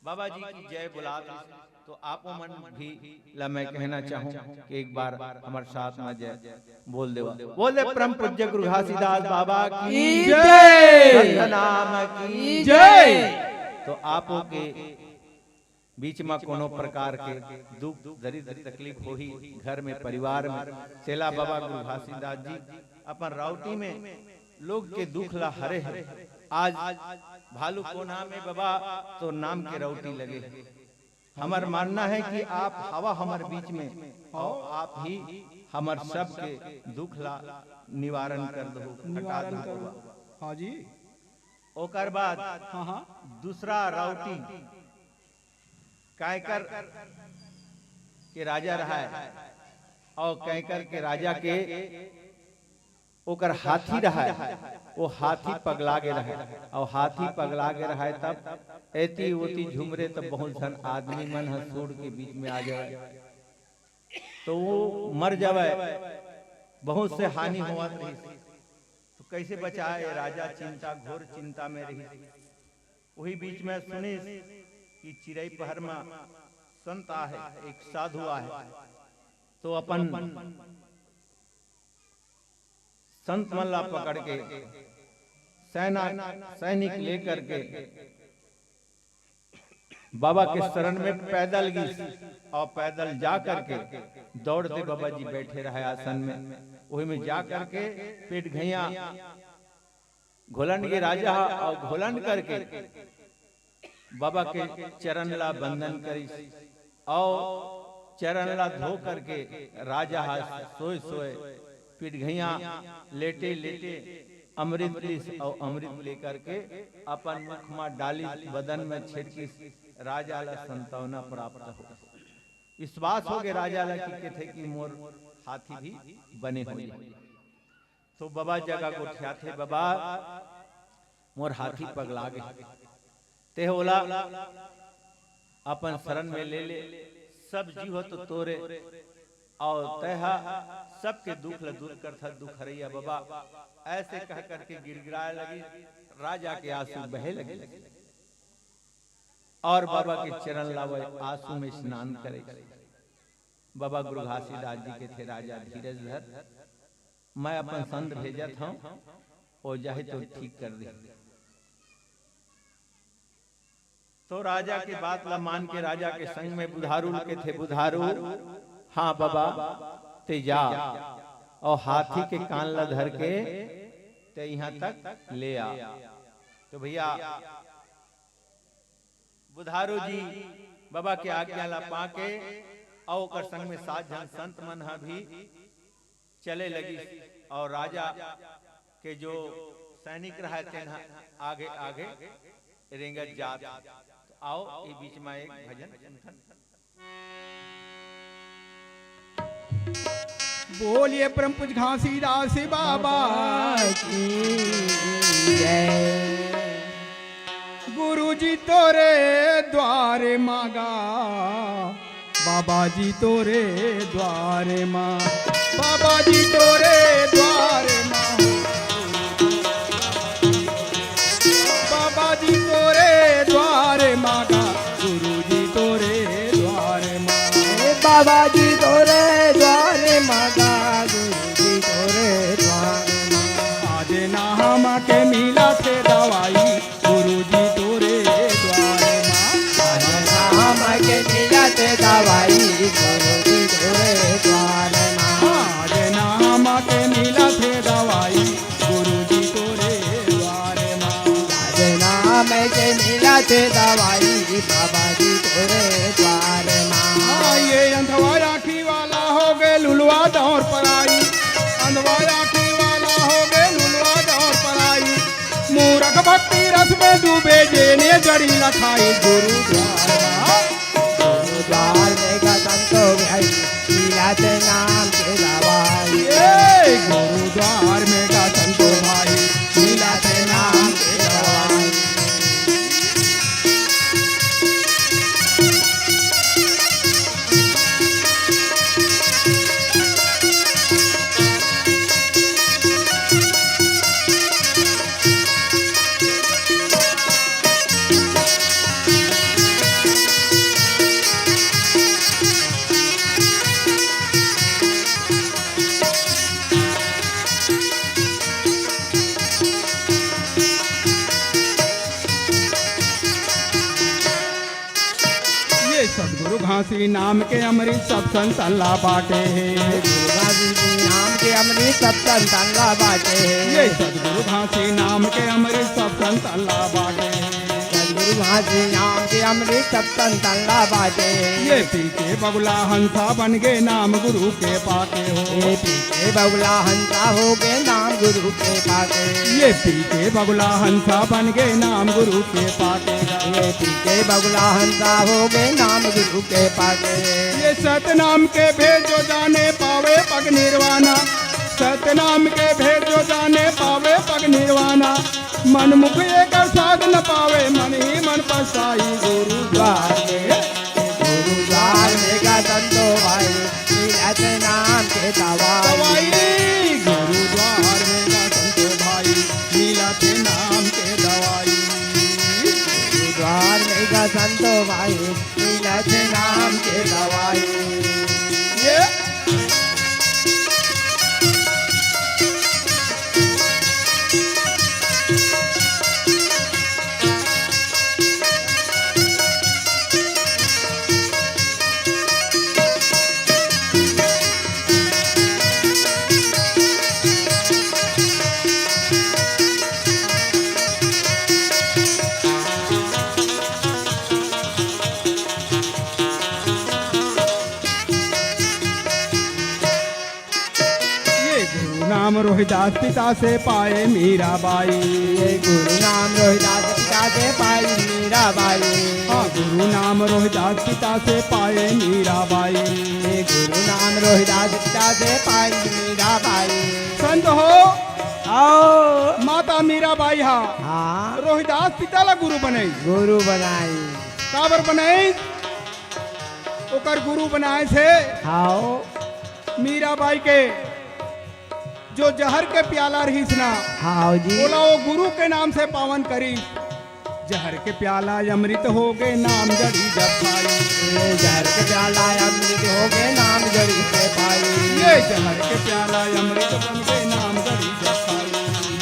बाबा जी की जय बुलात रिहिस, तो आपो मन भी ला मैं कहना चाहूँ कि एक बार हमर साथ में जय बोल देवा। बोले परम पूज्य गुरु घासीदास बाबा की की जय। जय। सतनाम की जय। तो आपो के बीच में कोनो प्रकार के दुख, दरिद्र, तकलीफ होही घर में, परिवार में, तेला बाबा गुरु घासीदास जी अपन राउटी में लोग के दुख ला हरे हे। आज भालू कोना में बाबा तोर नाम के राउटी लगे हे। हमर मानना है कि आप हवा हमर बीच में और आप ही हमर सब के दुख ला निवारण कर दो, हटा निवारण दो कर दो। बाबा। हाँ जी। ओकर बाद हाँ, हाँ। दूसरा राउटी कांकर के राजा रहय और कांकर के राजा के ओकर हाथी रहय, वो हाथी पगला गे रहय और हाथी पगला गे रहय तब एती ओती झुमरे तब बहुत झन आदमी मन ह सूर के बीच में आ जावय, तो वो मर जावय, बहुत से हानि होवत रहिस। तो कैसे बचाए? राजा चिंता, घोर चिंता में रहिस। वही बीच में सुनिस कि चिरई पहर में संत आहे, एक साधु आहे, तो अपन संत मन ला पकड़ के सेना, सैनिक लेकर के बाबा के शरण में पैदल गिस और पैदल जा करके दौड़ते बाबा जी बैठे रहे आसन में, वही में जा करके पेट घैया घोलन के राजा ह और घोलन करके बाबा के चरण ला बंदन करिस और चरण ला धो करके राजा ह सोए सोए पिठघैया लेटे लेटे अमृत लिस और अमृत लेकर के अपन मुख मा डालिस, बदन में छिड़किस, राजा ला संतावना प्राप्त हो। विश्वास हो गए राजा ला कि कथे कि मोर हाथी भी बने हो जाए। तो बाबा जगह गोठियाथे, बाबा मोर हाथी पगला गे, ते ओला अपन शरण में ले ले, सब जीव तो तोरे, और तैहा सबके दुख ल दूर करथा, दुख हरैया बाबा। ऐसे कह करके गिड़गिड़ाए लगी, राजा के आंसू बहे लगे। और बाबा के चरण लावे, आंसू में स्नान करे। बाबा गुरु घासीदास जी कथे, राजा धीरज धर, मैं अपन संत भेजत हूँ, वो जाही तो ठीक कर दे। तो राजा के बात ला मान के राजा के संग में बुधारू ल कथे, बुधारू, हाँ बाबा, ते जा और हाथी के कान ला धर के ते यहाँ तक ले आ। तो भैया बुधारू जी बाबा के आज्ञा ला पाके और ओकर संग में सात झन संत मन ह भी चले लगिस और राजा के जो सैनिक रहय तेन ह आगे आगे रेंगत जात। तो आओ ये बीच में एक भजन सुनथन। बोलिए परम पूज घासीदास बाबा की जय। गुरु जी तोरे द्वारे मागा, बाबा जी तोरे द्वारे मा, बाबा जी तोरे द्वारे मा, बाबा जी तोरे द्वारे मागा, गुरु जी तोरे द्वारे मा, ए बाबा जी तोरे द्वारे मागा, गुरु जी तोरे द्वारे मा। आज ना हमके मिलत हे दवाई, गुरु जी तोरे द्वारे मा। आज ना हमके मिलत हे दवाई, गुरु जी तोरे द्वारे मा। आज ना हमके मिलत हे दवाई, गुरु जी तोरे द्वारे मा। आज ना हमके मिलत हे दवाई, बाबा जी तोरे द्वारे मा। हाँ, ये अंधवा आँखी वाला हो गए लुलवा दौर पर आई, अंधवा आँखी वाला हो गए लुलवा दौर पर आई। मूरख भक्ति रस में डूबे जेने जड़ी लखाई गुरु द्वार। गुरु द्वार में गसन तो भाई, पीला ते नाम के दवाई। ए, गुरु द्वार में गसन तो भाई। सतगुरु घासी नाम के अमृत सब संतन ला बांटे हे। गुरु घासी नाम के अमृत सब संतन ला बांटे हे। ये सतगुरु घासी नाम के अमृत सब संतन ला बांटे हे। सतगुरु घासी नाम के अमृत सब संतन ला बांटे हे। ये पी के बगुला हंसा बन गे नाम गुरु के पाके हो। ये पी के बगुला हंसा हो गे नाम गुरु के पाके। ये पी के बगुला हंसा बन गे नाम गुरु के पाके। ये पी के बगुला हंसा हो गे नाम गुरु के पाके। ये सतनाम के भेद जो जाने पावे पग निर्वाणा। सतनाम के भेद जो जाने पावे पग निर्वाणा। मन मुख एक साध न पावे, मन ही मन पछताई गुरु द्वार में। गुरु द्वार में गा संतो भाई, मिलत नाम के दवाई। दवाई। गुरु द्वार में गा संतो भाई, मिलत नाम के दवाई। गुरु द्वार में गा संतो भाई, मिलत नाम के दवाई। ये ये गुरु नाम रोहिदास पिता से पाए मीराबाई। ये गुरु नाम रोहिदास पिता से पाई मीराबाई। हाँ, गुरु नाम रोहिदास पिता से पाए मीराबाई। ये गुरु नाम रोहिदास पिता से पाई मीराबाई। संत हो, आओ। माता मीराबाई हा हाँ। रोहिदास पिता ला गुरु बनाई। गुरु बनाई। काबर बनाई? ओकर गुरु बनाए से हाँ। मीराबाई के जो जहर के प्याला रहिस ना, हाँ जी। ओला वो गुरु के नाम से पावन करिस। जहर के प्याला अमृत हो गे, नाम जड़ी जब पाई। ये जहर के प्याला अमृत हो गे, नाम जड़ी जब पाई। ये जहर के प्याला अमृत बन गे, नाम जड़ी जब पाई।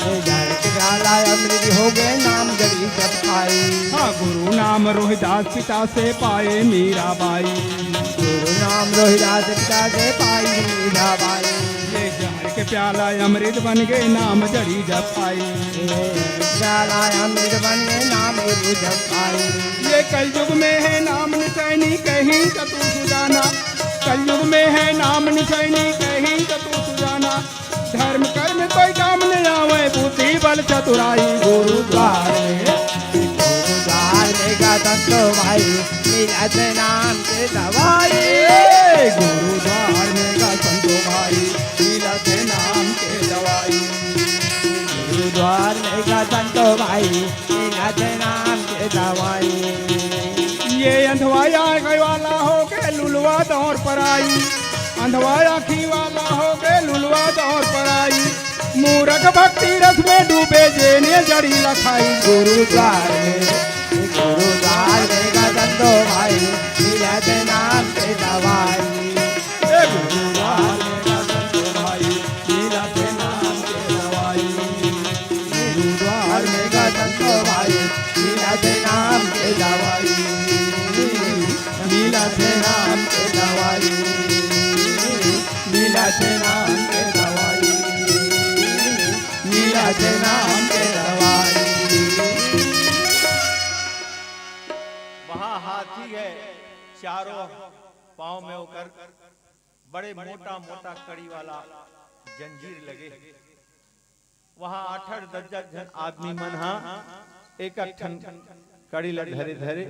ये जहर के प्याला अमृत हो गे, नाम जड़ी जब पाई। हाँ, गुरु नाम रोहिदास पिता से पाए मीराबाई। गुरु नाम रोहिदास पिता से पाई मीराबाई। ये जहर के प्याला अमृत बन गे, नाम जड़ी जब पाई। ये प्याला अमृत बन गे, नाम गुरु जब पाई। ये कलयुग में है नाम निसैनी कहीं का तू सुजाना। कलयुग में है नाम निसैनी कहीं का तू सुजाना। धर्म कर्म कोई काम न आवे, बुद्धि बल चतुराई गुरु द्वार में। गुरु द्वार में गा संतो भाई, मिलत नाम के दवाई। गुरु द्वार में गा संतो भाई, मिलत नाम के दवाई। गुरु द्वार में गा संतो भाई, मिलत नाम के दवाई। ये अंधवा आँखी वाला हो के लुलवा दौर पर आई। अंधवा आँखी वाला हो के लुलवा दौर पर आई। मूरख भक्ति रस में डूबे जेने जड़ी लखाई। गुरु द्वार में, गुरु द्वार में गा संतो भाई, मिलत नाम के दवाई। ए गुरु द्वार में गा संतो भाई, मिलत नाम के दवाई। गुरु द्वार में गा संतो भाई, मिलत नाम के दवाई। मिलत नाम के दवाई। मिलत नाम के दवाई। मिलत नाम के दवाई। वहाँ हाथी है, चारों पाँव में ओकर बड़े मोटा मोटा कड़ी वाला जंजीर लगे। वहाँ आठ आठ दस दस झन आदमी मन हा एक एक ठन कड़ी ला धरे धरे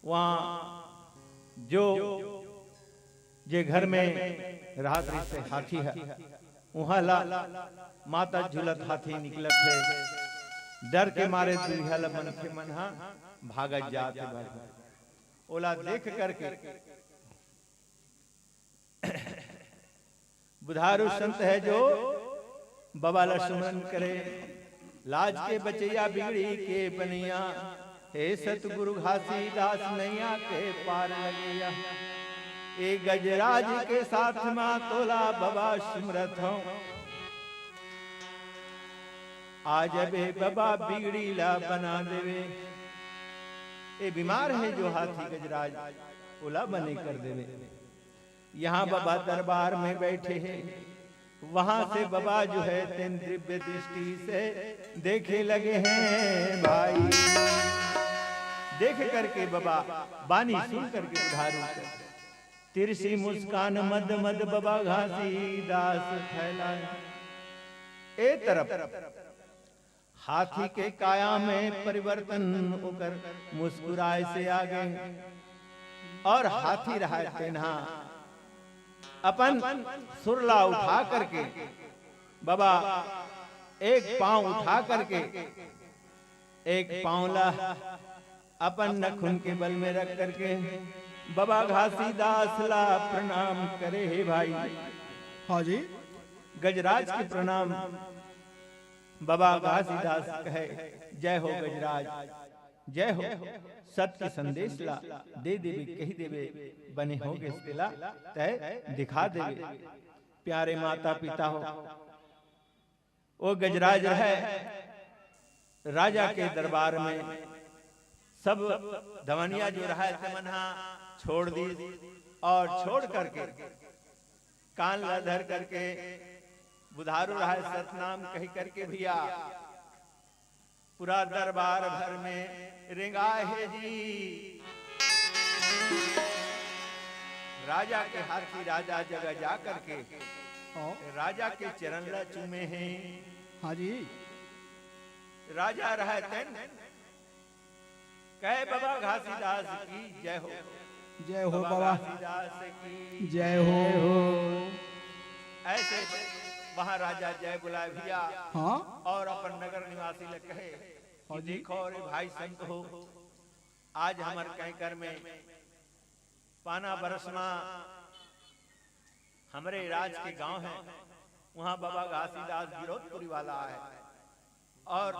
वहाँ जो जे घर में राहत रहिसे हाथी हा, उहाँ ला माता झूलत हाथी निकलत हे। डर के मारे दुरिहा ला मनखे मन हा भागत जात हे। ओला देख करके बुधारू संत हे जो बबा ला सुमरन करे, लाज के बचैया बिगड़ी के बनैया, हे सतगुरु घासीदास नैया के पार लगैया। ए गजराज के साथ मा तोला बबा सुमरत हौं, आ जबे बबा बिगड़ी ला बना देवे। ये बीमार है जो हाथी गजराज, ओला बने कर देवे। यहाँ बाबा दरबार में बैठे हैं, वहां से बाबा जो है तेन दिव्य दृष्टि से देखे लगे हैं भाई। देख करके बाबा, बानी सुन करके बुधारू कर, तिरसी मुस्कान मद मद बाबा घासीदास फैलाए। ए तरफ हाथी के काया में परिवर्तन ओकर मुस्कुराए से आ गे। और हाथी रहा तेनहा अपन सुरला उठा करके, बाबा, एक पांव उठा करके, एक पांव ला अपन नखुन के बल में रख करके बाबा घासीदास ला प्रणाम करे हे भाई। हाँ जी। गजराज के प्रणाम। बाबा घासीदास कहे, "जय हो गजराज, जय हो, सत के संदेश ला दे देवे, कही देवे, बने हो गे तेला तय दिखा देवे।" प्यारे माता पिता हो, वो गजराज रहे राजा के दरबार में, सब दवनिया जो रहे ते मन हा छोड़ दी और छोड़ करके कान ला धर करके बुधारू रहे सतनाम कही करके भैया पूरा दरबार भर में रेंगाए हे जी। राजा के हाथी राजा जगह जा करके हाँ। राजा के चरण ला चूमे हे। हाँ जी। राजा रहे तेन कहे बाबा घासीदास की जय हो। जय हो बाबा बाबा। घासीदास की जय हो। ऐसे वहां राजा जय बुलाए भैया। हाँ। और अपन नगर निवासी ले कहे कि हाँ जी। देखो रे भाई संत हो, आज हमर कैंकर में पाना बरसना हमरे राज के गांव है, वहां बाबा घासीदास गिरौदपुरी वाला है और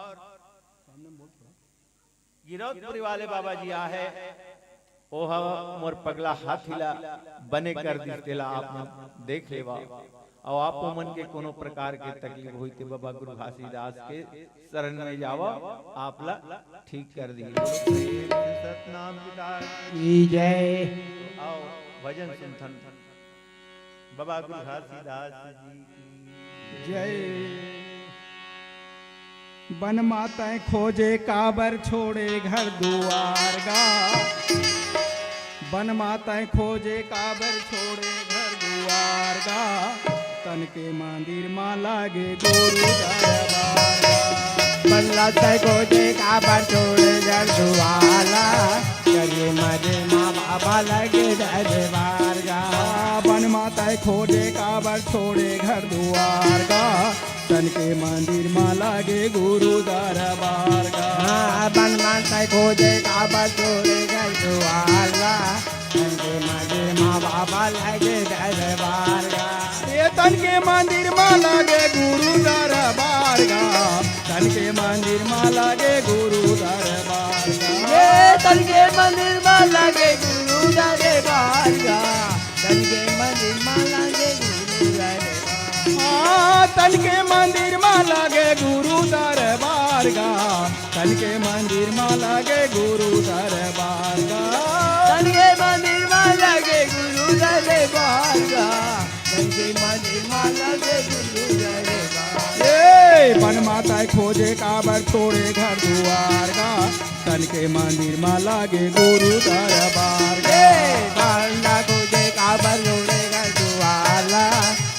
गिरौदपुरी वाले बाबा जी आहे, ओह मोर पगला हाथी ला बने कर दिस, तेला आप मन देख लेवा। अउ आपो मन के कोनो प्रकार के तकलीफ होई ते बाबा गुरु घासीदास के शरण में जावा, आप ला ठीक कर दिही। सतनाम पिता की जय। आओ भजन सुनथन बाबा गुरु घासीदास जी की जय। बन मातै खोजे काबर छोड़े घर दुआर गा। बन मातै खोजे काबर छोड़े घर दुआर गा। तन के मंदिर मा लागे गुरु दरबार गा। बन मातै खोजे काबर छोड़े घर दुआर गा। तन के मंदिर मा बाबा लागे दरबार गा। बन मातै खोजे काबर छोड़े घर दुआर गा। तन के मंदिर मा लागे गुरु दरबार गा। हाँ, बन मातै खोजे काबर छोड़े घर दुआर गा। तन के मंदिर मा बाबा लागे दरबार गा। ये तन के मंदिर मा लागे गुरु दरबार गा। तन के मंदिर मा लागे गुरु दरबार गा। ये तन के मंदिर मा लागे गुरु दरबार गा। तन के मंदिर मा लागे गुरु दरबार। हाँ, तन के मंदिर मा लागे गुरु दरबार गा। तन के मंदिर मा लागे गुरु दरबार गा। तन के मंदिर मा लागे गुरु दरबार गा। तन के मंदिर मा लागे गुरु दरबार। ए, बन मातै खोजे काबर छोड़े घर दुआर गा। तन के मंदिर मा लागे गुरु दरबार गा। ए, बन मातै खोजे काबर छोड़े घर दुआर गा।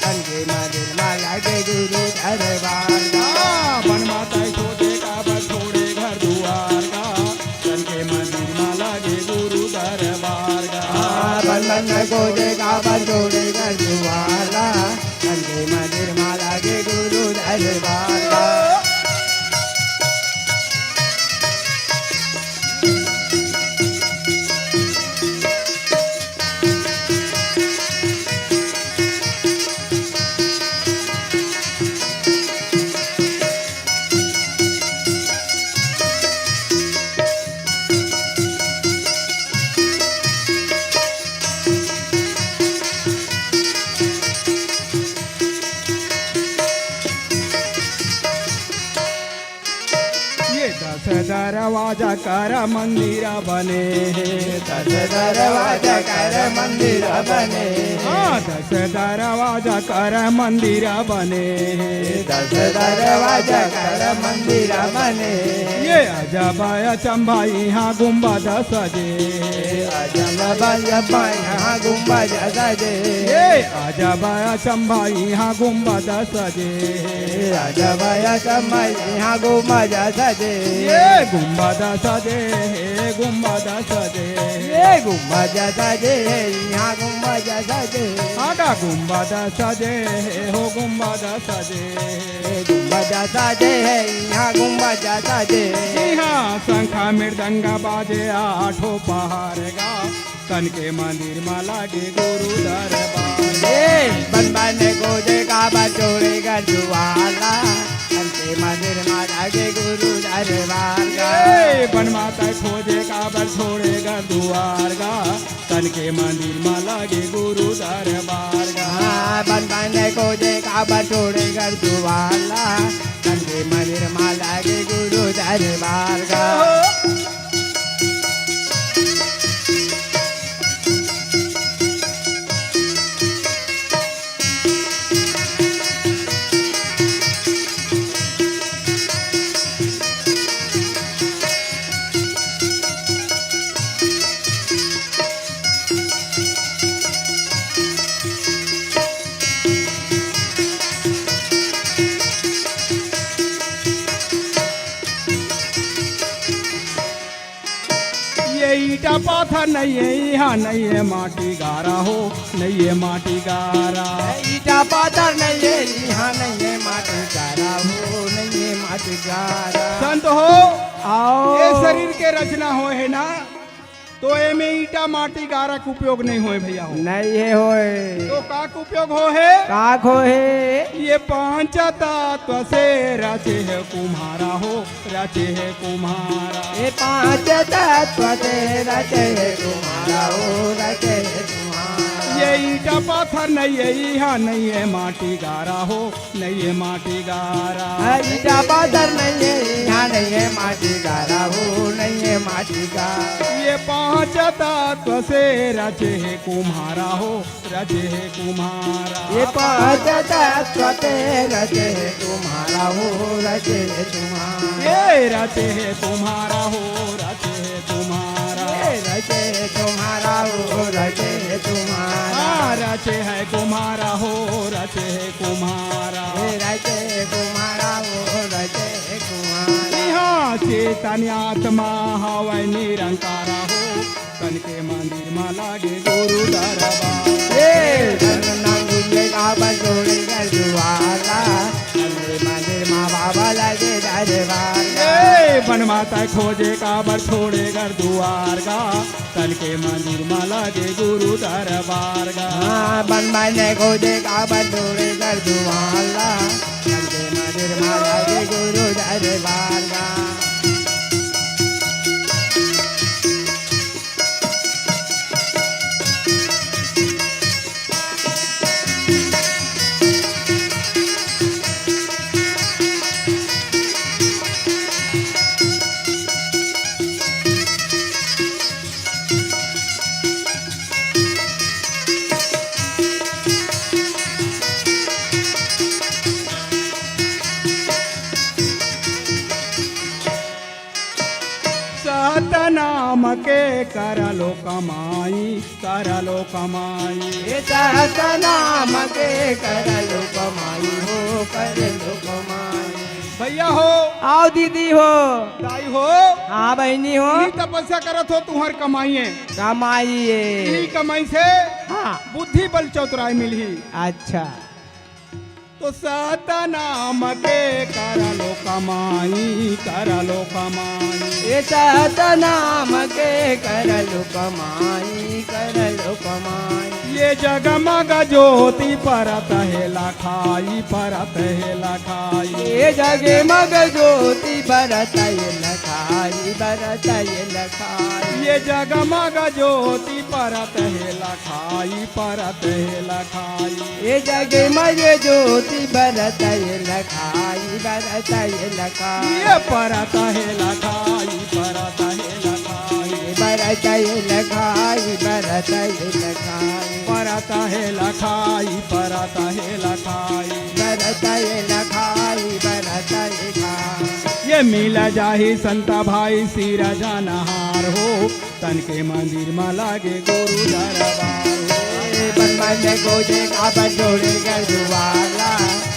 तन के मंदिर मा लागे गुरु दरबार गा। हाँ, बन मातै खोजे काबर छोड़े घर दुआर गा। तन के मंदिर मा लागे गुरु दरबार गा। हाँ, बन मातै खोजे काबर छोड़े घर दुआर गा। तन के मंदिर मा लागे गुरु दरबार गा। दरवाजा कर मंदिर बने हे। दस दरवाजा कर मंदिर बने हे। हाँ, दस दरवाजा कर मंदिर बने हे। दस दरवाजा कर मंदिर बने हे। ये अजब अचंभा इहाँ गुंबद सजे। अजब अचंभा इहाँ गुंबद सजे। ये अजब अचंभा इहाँ गुंबद सजे। अजब अचंभा इहाँ गुंबद सजे। ये गुंबद सजे हे, गुंबद सजे। ये गुंबद सजे हे, इहाँ गुंबद सजे। आगा गुंबद सजे हे, हो गुंबद सजे। ये गुंबद सजे हे, इहाँ गुंबद सजे। इहाँ शंख मृदंग बाजे आठों पहर गा। तन के मंदिर मा लागे गुरु दरबार। ए, बन बन खोजे काबर छोड़े घर दुआर ला। तन के मंदिर मा लागे गुरु दरबार गा। ए, बन माता खोजे काबर छोड़े घर दुआर गा। तन के मंदिर मा लागे गुरु दरबार गा। हाँ, बन बन खोजे काबर छोड़े घर दुआर ला। तन के मंदिर मा लागे गुरु दरबार गा। ये ईटा पाथर नइ हे, इहाँ नइ हे माटी गारा हो, नइ हे माटी गारा। ईटा पाथर नइ हे, इहाँ नइ हे माटी गारा हो, नइ हे माटी गारा। संत हो, आओ। ये शरीर के रचना होय हे ना, तो एमे ईटा माटी गारा के उपयोग नइ होय भैया हो। नइ हे होय। तो का के उपयोग होय हे? का के होय हे? ये पांच तत्व से रचे हे कुम्हारा हो, रचे हे कुम्हारा। ये पांच तत्व से रचे हे कुम्हारा हो, रचे हे कुम्हारा। ये ईटा पाथर नइ हे, इहाँ नइ हे माटी गारा हो, नइ हे माटी गारा। ईटा पाथर नइ हे, इहाँ नइ हे माटी गारा हो, नइ हे माटी गारा। ये पांच तत्व से रचे हे कुम्हारा हो, रचे हे कुम्हारा। ये पांच तत्व से रचे हे कुम्हारा हो, रचे हे कुम्हारा। ये रचे हे कुम्हारा हो, रचे हे कुम्हारा। ये रचे हे कुम्हारा हो, रचे हे कुम्हारा। हाँ, रचे हे कुम्हारा हो, रचे हे कुम्हारा। ये रचे हे कुम्हारा हो, रचे हे कुम्हारा। इहाँ चेतन आत्मा हवय निरंकारा हो, तन के मंदिर मा लागे गुरु दरबार। ए, धन नाम गुंजे काबर छोड़े घर दुआर ला, तन के मंदिर मा बाबा लागे दरबार गा। ए, बन माता खोजे काबर छोड़े घर दुआर गा, तन के मंदिर मा लागे गुरु दरबार गा। हाँ, बन बन खोजे काबर छोड़े घर दुआर ला, तन के मंदिर मा लागे गुरु दरबार गा। सतनाम के कर लो कमाई, कर लो कमाई। ए सतनाम के कर लो कमाई हो, कर लो कमाई। भैया हो। आओ दीदी हो। दाई हो। हाँ बहिनी हो। ई तपस्या करत हो, तुहर कमाई हे। कमाई हे। ई कमाई से हाँ। बुद्धि बल चतुराई मिलही। अच्छा। तो सतनाम के कर लो कमाई, कर लो कमाई। ए सतनाम के कर लो कमाई, कर लो कमाई। ये जगमग ज्योति परत हे लखाई, परत हे लखाई। ये जगमग ज्योति परत हे लखाई, परत हे लखाई। ये जगमग ज्योति परत हे लखाई, परत हे लखाई। ये जगमग ज्योति परत हे लखाई, परत हे लखाई। ये परत हे लखाई, परत हे लखाई। परत हे लखाई, परत हे लखाई। परत हे लखाई, परत हे लखाई। परत हे लखाई, परत हे लखाई। ये मिल जाही संत भाई सिरजनहार हो, तन के मंदिर म लागे गुरु दरबार हो। ए, बन मन खोजे काबर छोड़े घर दुआर ला,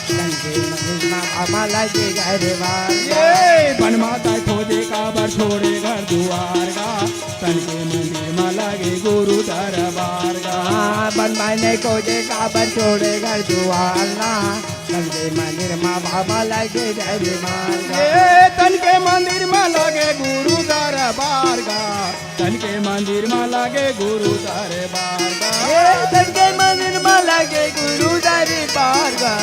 तन के मंदिर म बाबा लागे घर बार। ए, बन माता खोजे काबर छोड़े घर दुआर गा, तन के मंदिर म लागे गुरु दरबार गा। हाँ, बन मन खोजे काबर छोड़े घर दुआर ला, तन के मंदिर म बाबा लागे घर बार गा। ए, तन के मंदिर म लागे गुरु दरबार गा, तन के मंदिर म लागे गुरु दरबार गा। ए, तन के मंदिर म लागे गुरु दरबार गा।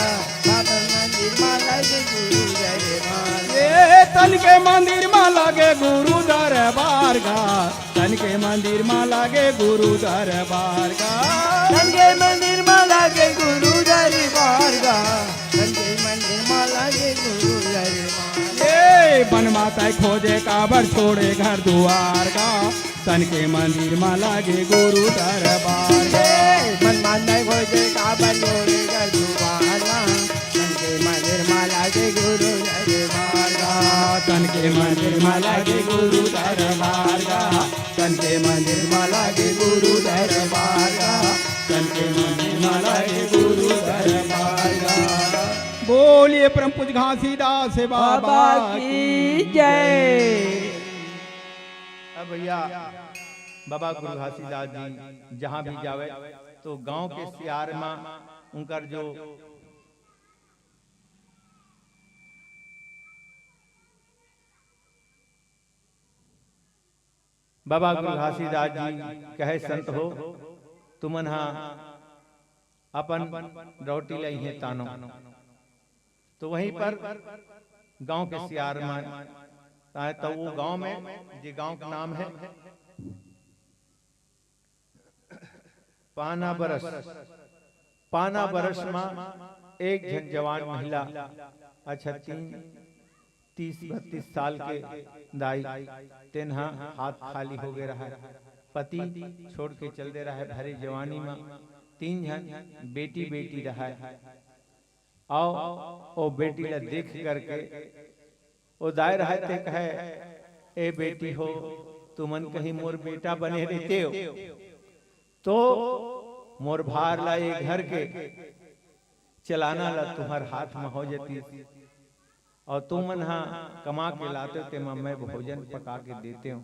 बाबा मंदिर म लागे गुरु दरबार। ए, तन के मंदिर म लागे गुरु दरबार गा। तन के मंदिर म लागे गुरु दरबार गा। तन के मंदिर म लागे गुरु दरबार गा। तन के मंदिर म लागे गुरु दरबार। ए, बन माता खोजे काबर छोड़े घर दुआर गा। तन के मंदिर म लागे गुरु दरबार गा। ए, बन माता खोजे काबर छोड़े घर दुआर गा। तन के मंदिर म लागे गुरु दरबार गा। तन के मंदिर म लागे गुरु दरबार गा। तन के मंदिर म लागे गुरु दरबार गा। तन के मंदिर म लागे गुरु दरबार गा। बोलिए परम पूज्य घासीदास बाबा बाबा की की जय। अब भैया, बाबा गुरु घासीदास जी जहाँ भी जावे तो गांव के सियार म उनकर जो बाबा गुरु घासीदास जी कहे, संत हो, तुमन हा अपन रौटी ल इहें तानो। तो वहीं पर गांव के सियार में, ताए तो वो गांव में, जे गांव का नाम है पाना बरस, पाना बरस मा एक झन जवान महिला, अच्छा, तीन, तीस बत्तीस साल के दाई, तेन हा हाथ खाली हो गे रहय। पति छोड़ के चल दे रहय, भरे जवानी मा तीन झन बेटी, बेटी रहय। अउ ओ बेटी ला देख करके ओ दाई रहय ते कहे, "ए बेटी हो, तुमन कहीं मोर बेटा बने रहितेव, तो मोर भार ला, ए घर के चलाना ला तुम्हर हाथ म हो जतिस, अउ तुमन हा कमा के लातेव, तेमा मैं भोजन पका के देतेव।"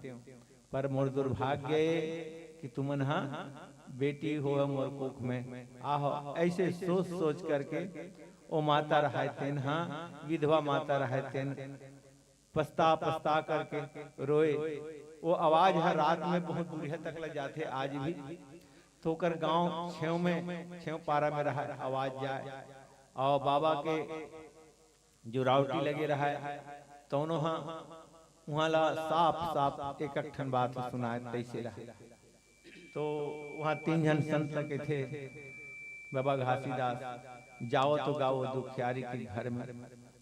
पर मोर दुर्भाग्य ए कि तुमन हा बेटी हो मोर कोख में आहो। ऐसे सोच सोच करके ओ माता रहय तेन हा, विधवा माता रहय तेन, पछता पछता करके रोए। वो आवाज हर रात में बहुत दूरिहा तक ल जाथे आज भी। तो ओकर गांव छेव में, छेव पारा में रहय, आवाज जाय। अउ बाबा के जो रावटी लगे रहय, तौनो हा उहाँ ला साफ साफ एक एक ठन बात सुनाय, तैसे रहय। तो वहाँ तीन झन संत कथे, "बाबा घासीदास, जाओ तो गाओ दुखियारी के घर में,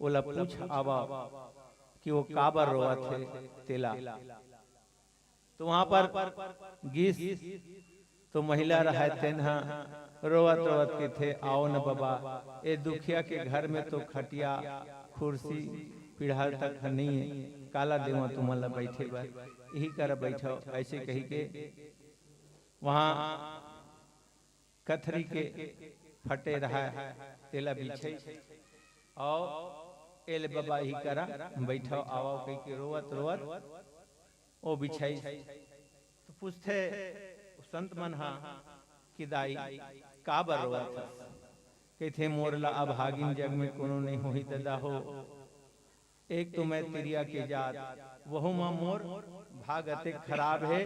ओला पूछ आवा कि वो काबर रोवत हे तेला।" तो वहाँ पर गिस तो महिला रहय तेन हा रोवत रोवत कथे, "आओ न बाबा, ए दुखिया के घर में तो खटिया, कुर्सी, पीढ़ा तक नइ हे, काला देवं तुमन ला बैठे बर, इही करा बैठव।" ऐसे कहि के वहाँ कथरी के फटे रहय, तेला बिछई, अउ "ए ले बाबा, इही करा बैठव, आवव," कहि के रोवत रोवत ओ बिछई। तो पूछथे संत मन हा कि "दाई, काबर रोवत हस?" कथे, "मोर ला अभागिन जग में कोनो नइ होही ददा हो। एक तो मैं तिरिया के जात, वहू म मोर भाग अतेक खराब हे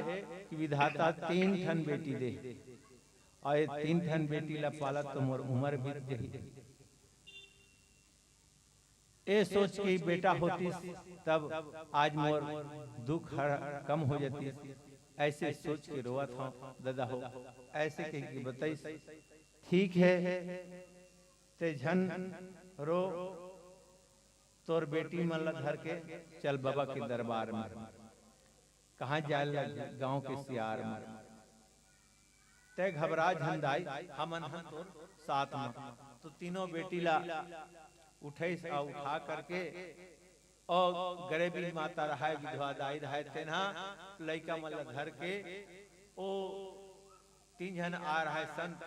कि विधाता तीन ठन बेटी दे, अउ ये तीन ठन बेटी ला पालत तो मोर उमर बीत जही।" ए सोच के बेटा होतिस, तब आज मोर दुख हर कम हो जातिस। ऐसे सोच के रोवत हंव ददा हो, ऐसे कह के बताइस। ठीक है, ते झन रो, तोर बेटी मन ला धर के चल बबा के दरबार में। कहाँ जाए ला? गांव के सियार में। तै घबरा झन दाई, हमन हन तोर साथ में। तो तीनों बेटी ला उठैस अउ उठा करके, अउ गरीबी माता रहय, विधवा दाई रहय, तेनहा लइका मन ला धर के ओ तीन झन आ रहय संत,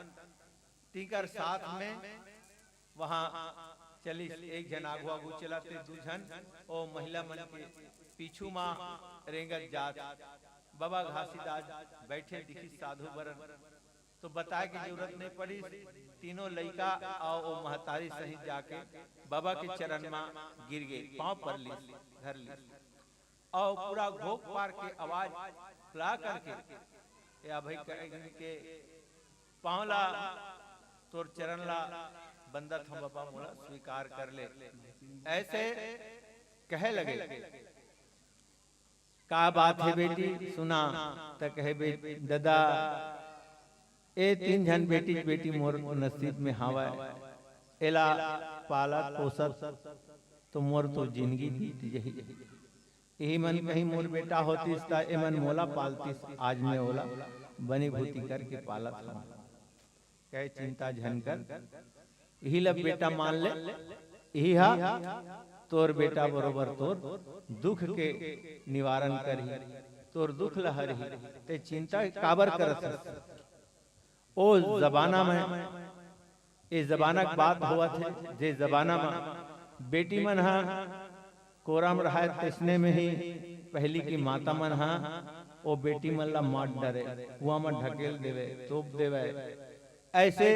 तीकर साथ में वहां चलिस। एक झन आगू आगू चलत हे, दू झन ओ महिला मन के पीछू मा रेंगत जात। बबा घासीदास बैठे दिखिस साधु बरन, तो बताए के जरूरत नहीं पड़िस। तीनों लइका अउ ओ महतारी सहित जाके बबा के चरण मा गिर गे, पांव पर लिस, धर लिस। अउ पूरा घोख पार के आवाज ला करके, ए अभय कहिन के पांव ला, तोर चरण ला बंदत हंव बबा, मोला स्वीकार कर ले, ऐसे कहे लगे। का बात हे बेटी, सुना। त कहे, बे-, ददा, ए तीन झन बेटी, बेटी मोर नसीब में हावय, एला पालत पोसत तो मोर तो जिंदगी बीत जही। इही मन कहीं मोर बेटा होतिस, त एमन मोला पालतिस, आज मैं ओला बनी भूती करके पालत हंव। कहे, चिंता झन कर, इही ला बेटा मान ले, इही हा तोर बेटा बरोबर तोर दुख के निवारण करही, तोर दुख ला हरही, ते चिंता काबर करत हस? ओ जमाना में, ए जमाना के बात होवत हे, जे जमाना में बेटी मन हा कोरा म रहय, तइसने में ही पहिली के माता मन हा ओ बेटी मन ला मार डरे, कुआं म ढकेल देवे, तोप देवे। ऐसे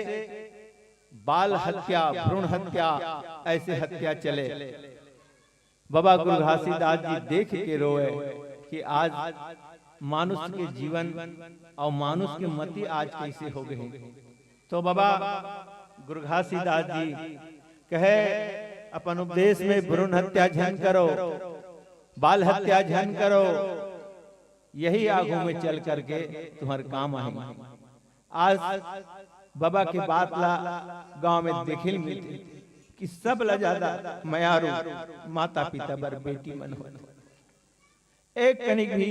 बाल हत्या, भ्रूण हत्या, ऐसे हत्या चले। बबा गुरु घासीदास जी देख के रोए कि आज मानुष के जीवन अउ मानुष के मति आज कइसे हो गे। तो बबा गुरु घासीदास जी कहे अपन उपदेश में, भ्रूण हत्या झन करो, बाल हत्या झन करो, यही आगू में चल करके तुम्हर काम आही। आज बबा के बात ला गांव में देखे ल मिलथे कि सब ला ज्यादा मयारू माता पिता बर बेटी मन होथे। एक कनिक भी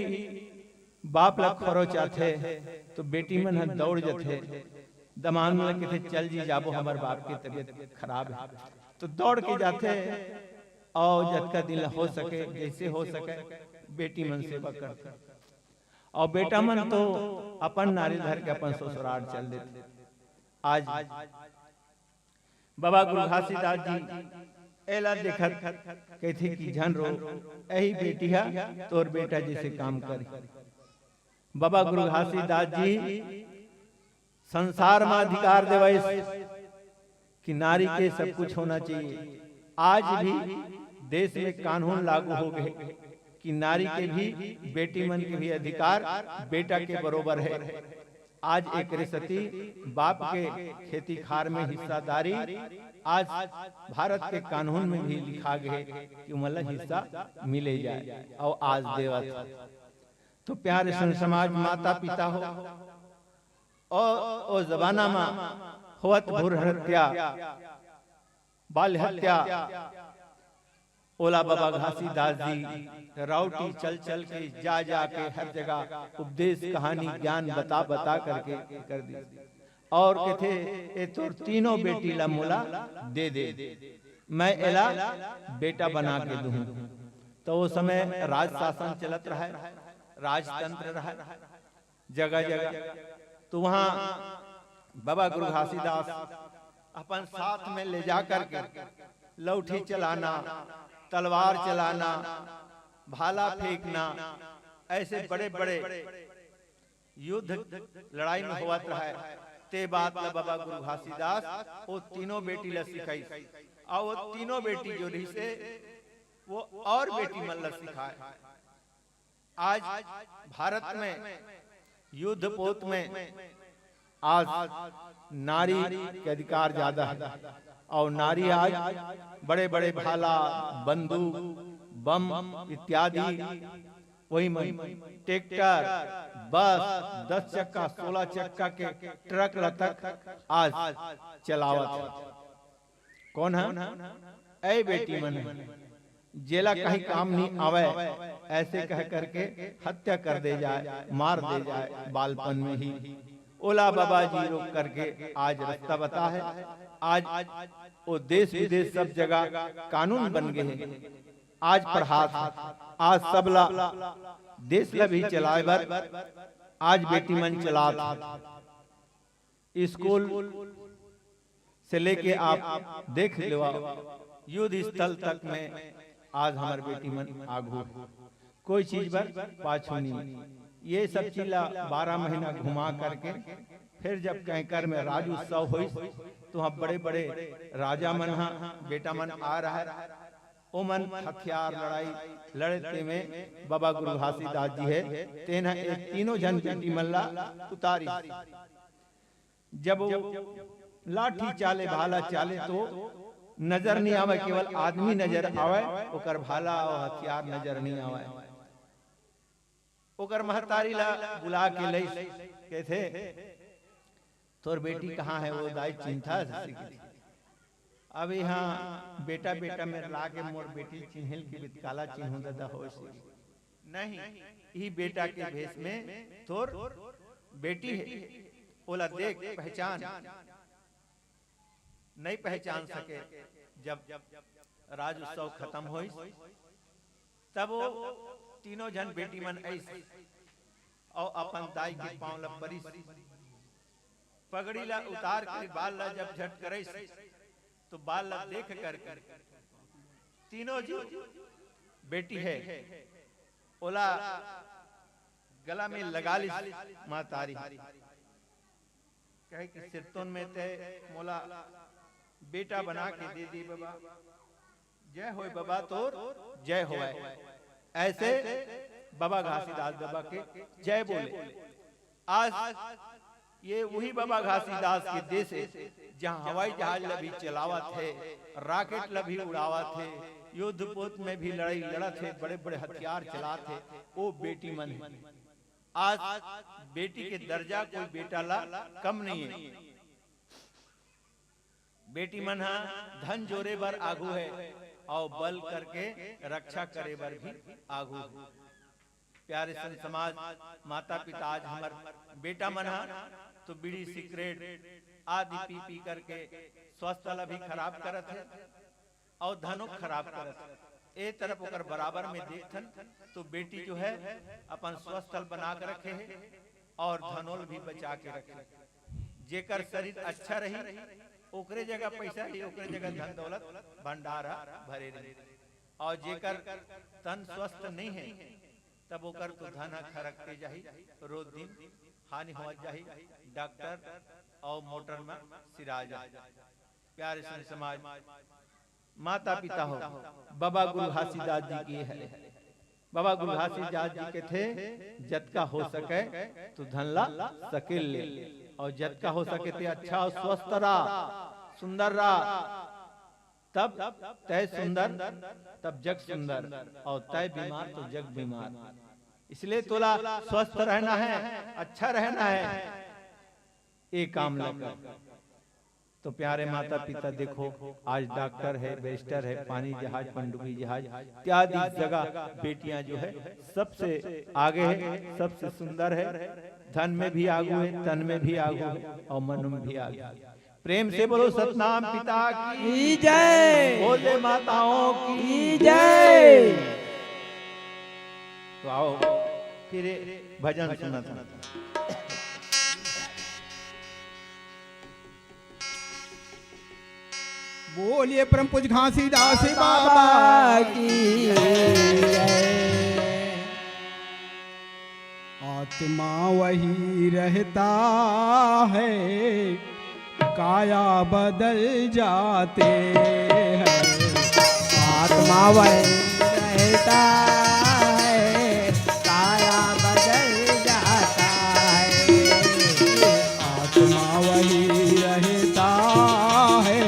बाप ला खरोच आथे तो बेटी मन ह दौड़ जथे, दमांद ला कथे, "चल जी, जाबो, हमर बाप के तबीयत खराब हे।" तो दौड़ के जाथे अउ जतका दिन ला हो सके, जइसे हो सके, बेटी मन सेवा करथे। अउ बेटा मन तो अपन नारी धर के अपन ससुराल चल देथे। आज बबा गुरु घासीदास जी एला देखत कहिथे कि झन रो, एही बेटी हा तोर बेटा जइसे काम करही। बबा गुरु घासीदास जी संसार म अधिकार देवइस कि नारी के सब कुछ होना चाहिए। आज भी देश में कानून लागू हो गे कि नारी के भी, बेटी मन के भी अधिकार बेटा के बरोबर हे। आज एकरे सेती बाप के खेती खार में हिस्सादारी आज भारत के कानून में भी लिखा गे कि ओमन ला हिस्सा मिले जाए, अउ आज देवत। तो प्यारे संत समाज, माता पिता हो, ओ, ओ जमाना में होवत भ्रूण हत्या, बाल हत्या, ओला बबा घासीदास जी राउटी चल चल के, जा जा के हर जगह उपदेश, कहानी, ज्ञान बता बता करके कर दी। अउ कथे, "ए तोर तीनों बेटी ला मोला दे दे, मैं एला बेटा बना के दूहूं।" तो ओ समय राज शासन चलत रहय, राजतंत्र रहय, जगह जगह। तो वहां बबा गुरु घासीदास अपन साथ में ले जा करके लौठी चलाना, तलवार चलाना, भाला फेंकना, ऐसे बड़े बड़े युद्ध लड़ाई में होवत रहय। ते बात ल बबा गुरु घासीदास ओ तीनों बेटी ल सिखाइस, अउ ओ तीनों बेटी जो रहिसे वो अउ बेटी मन ल सिखाय। आज भारत में युद्ध पोत में आज नारी के अधिकार ज्यादा हे। अउ नारी आज बड़े-बड़े भाला, बंदूक, बम इत्यादि, वही मन ट्रैक्टर, बस, दस चक्का, सोलह चक्का के ट्रक ल तक आज चलावत हे। कौन हे? ए बेटी मन हे, जेला कहीं काम नहीं आवय, ऐसे कह करके हत्या कर दे जाए, मार दे जाए बालपन में ही। ओला बाबा जी रोक करके आज रास्ता बता हे। आज वो देश विदेश सब जगह कानून बन गए हे। आज पढ़ात हे, आज सबला देश ला भी चलाए बर आज बेटी मन चलात हे। स्कूल से लेके आप देख लेवा, युद्ध स्थल तक में आज हमर बेटी मन आगू हे, कोई चीज बर पाछू नहीं। ये सब चीज ला बारह महीना घुमा करके फिर जब कैंकर में राज उत्सव होइस, तो वहाँ बड़े-बड़े राजा मन हा, बेटा मन आ रहा हे, ओमन हथियार लड़ाई लड़ते में बाबा गुरु घासीदास जी हे, तेन ह ए तीनों झन बेटी मन ला उतारी। जब वो लाठी चाले, भाला चाले, तो नजर नहीं आवे, केवल आदमी नजर आवे, ओकर भाला अउ हथियार नजर नहीं आवे। ओकर महतारी ला बुला के लइस, कहथे, "तोर बेटी कहाँ हे?" वो दाई चिंता से कथे, "अब यहाँ बेटा बेटा में ला के मोर बेटी चिन्हिल के बितकाला चिन्हू ददा हो से।" "नहीं, ई बेटा के भेष में तोर बेटी हे, ओला देख, पहचान।" नहीं पहचान सके। जब राज उत्सव खत्म होइस, तब वो तीनों झन बेटी मन आइस अउ अपन दाई के पांव ल परिस। पगड़ी ला उतार के बाल ला जब झटकरइस, तो बाल ला देख करके तीनों जो बेटी हे, ओला गला में लगा लिस महतारी। कहे कि सिरतोन में तैं मोला बेटा बना के दे दे बाबा। जय होय बाबा तोर, जय होय। ऐसे बाबा घासीदास बाबा के जय बोले। आज ये वही बाबा घासीदास के देश हे, जहाँ हवाई जहाज ला भी चलावत हे, रॉकेट ला भी उड़ावत हे, युद्ध पोत में भी लड़ाई लड़त हे, बड़े-बड़े हथियार चलात हे, वो बेटी मन हे। आज बेटी के दर्जा कोई बेटा ला कम नहीं हे। बेटी मन ह धन जोरे बर आगू हे अउ बल करके रक्षा करे बर भी आगू हे। प्यारे संत समाज, माता पिता, आज हमर बेटा मन ह तो बीड़ी सिगरेट आदि पी पी करके स्वास्थ्य ला भी खराब करत हे अउ धनो खराब करत हे। ए तरफ ओकर बराबर में देखथन तो बेटी जो हे अपन स्वास्थ्य ल बना के रखे हे अउ धनो ल भी बचा के रखे हे। जेकर शरीर अच्छा रही, ओकरे जगह पैसा रही, ओकरे जगह धन दौलत भंडार ह भरे रही। अउ जेकर तन स्वस्थ नहीं हे, तब ओकर तो धन ह खरकते जाही, रोज दिन हानि होवत जाही, डॉक्टर अउ मोटर म सिरा जाही। प्यारे संत समाज, माता पिता हो, बाबा गुरु घासीदास जी के हरे। बाबा गुरु घासीदास जी कथे, "जतका हो सके, तू धन ला सकेल ले, अउ जतका हो सके ते अच्छा अउ स्वस्थ रह, सुंदर रह, तब तैं सुंदर, तब जग सुंदर, अउ तैं बीमार तो जग बीमार। इसलिए तोला स्वस्थ रहना हे, अच्छा रहना हे, ए काम ला कर।" तो प्यारे माता पिता देखो, आज डॉक्टर हे, बैरिस्टर हे, पानी जहाज, पनडुब्बी जहाज इत्यादि जगह बेटियां जो हे सबसे आगे हे, सबसे सुंदर हे, धन में भी आगू हे, तन में भी आगू हे अउ मन में भी आगू हे। प्रेम से बोलो सतनाम पिता की जय। बोल दे माताओं की जय। तो आओ फिर भजन सुनत हन। बोलिए परम पूज्य घासीदास बाबा की जय। आत्मा वही रहता है, काया बदल जाते हैं। आत्मा वही रहता है, काया बदल जाता है। आत्मा वही रहता है,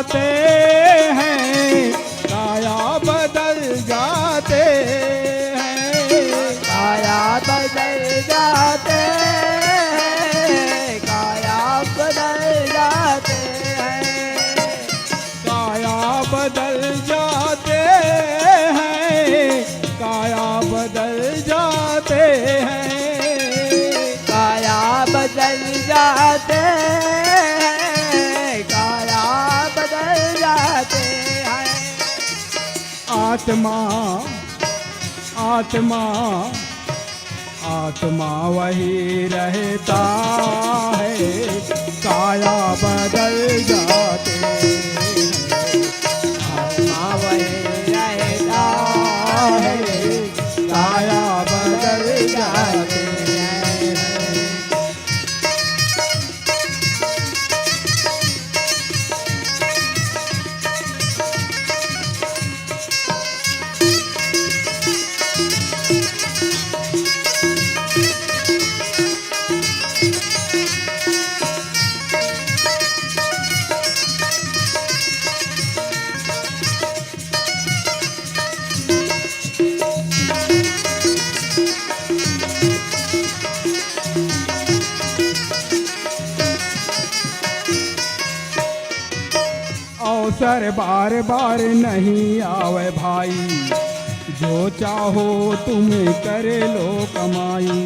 जाते हैं, काया बदल जाते हैं। काया बदल जाते हैं, काया बदल जाते हैं। काया बदल जाते हैं, काया बदल जाते हैं। काया बदल जाते हैं, काया बदल जाते हैं। आत्मा, आत्मा, आत्मा वही रहता है, काया बदल जाते हैं। आत्मा वही रहता है, काया बदल जाते हैं। अवसर बार बार नहीं आवे भाई, जो चाहो तुम कर लो कमाई।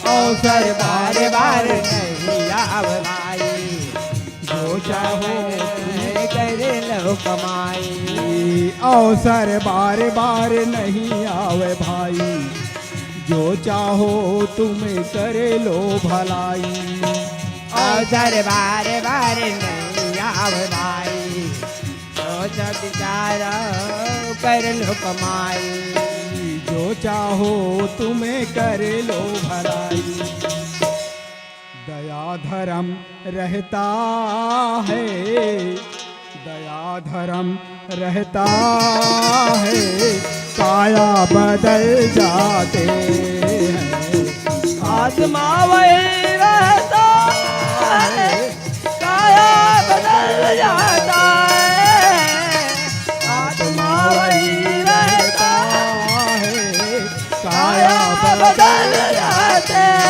अवसर बार बार नहीं आवे भाई, जो चाहो तुम कर लो कमाई। अवसर बार बार नहीं आवे भाई, जो चाहो तुम कर लो भलाई। अवसर बार बार नहीं आवे भाई, सोच विचार कर लो कमाई। जो चाहो तुम कर लो भलाई। दया धर्म रहता है, दया धर्म रहता है, काया बदल जाते हैं। आत्मा वही रहता है, काया बदल जाता है। आत्मा वही रहता है, काया बदल जाते हैं।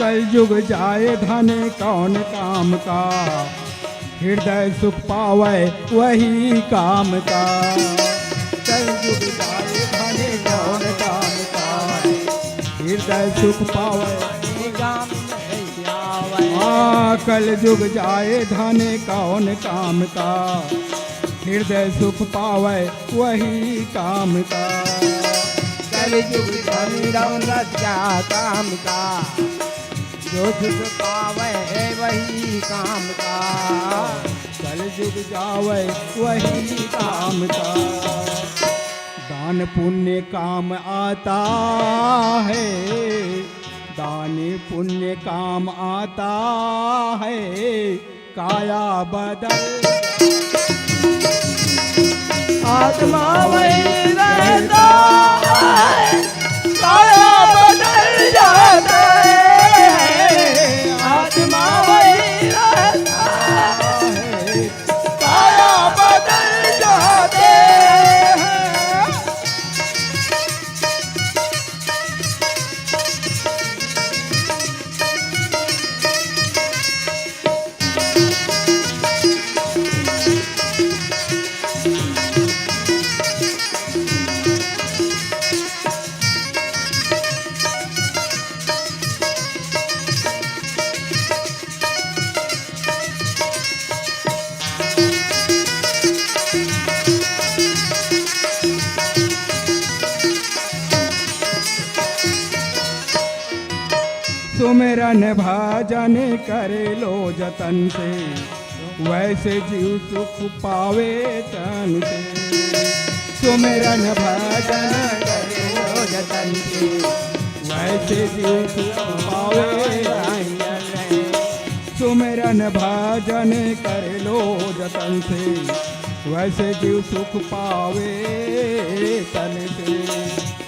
कलयुग जाए धन कौन काम का, हृदय सुख पावे वही काम का। कलयुग जाए धन कौन काम का, हृदय सुख पावे। हाँ, कलयुग जाए धन कौन काम का, हृदय सुख पावे वही काम का। कलयुग धन दौलत क्या काम का, जो सुख पावे है वही काम का। कलयुग जावे वही काम का। दान पुण्य काम आता है, दान पुण्य काम आता है, काया बदल। आत्मा वही रहता है, काया बदल जाता है। आत्मा वही रहता है, काया बदल जाते हैं। सुमिरन भजन कर लो जतन से, वैसे जीव सुख पावे तन से। सुमिरन भजन कर लो जतन से, वैसे जीव सुख पावे तन से। सुमिरन भजन कर लो जतन से, वैसे जीव सुख पावे तन से।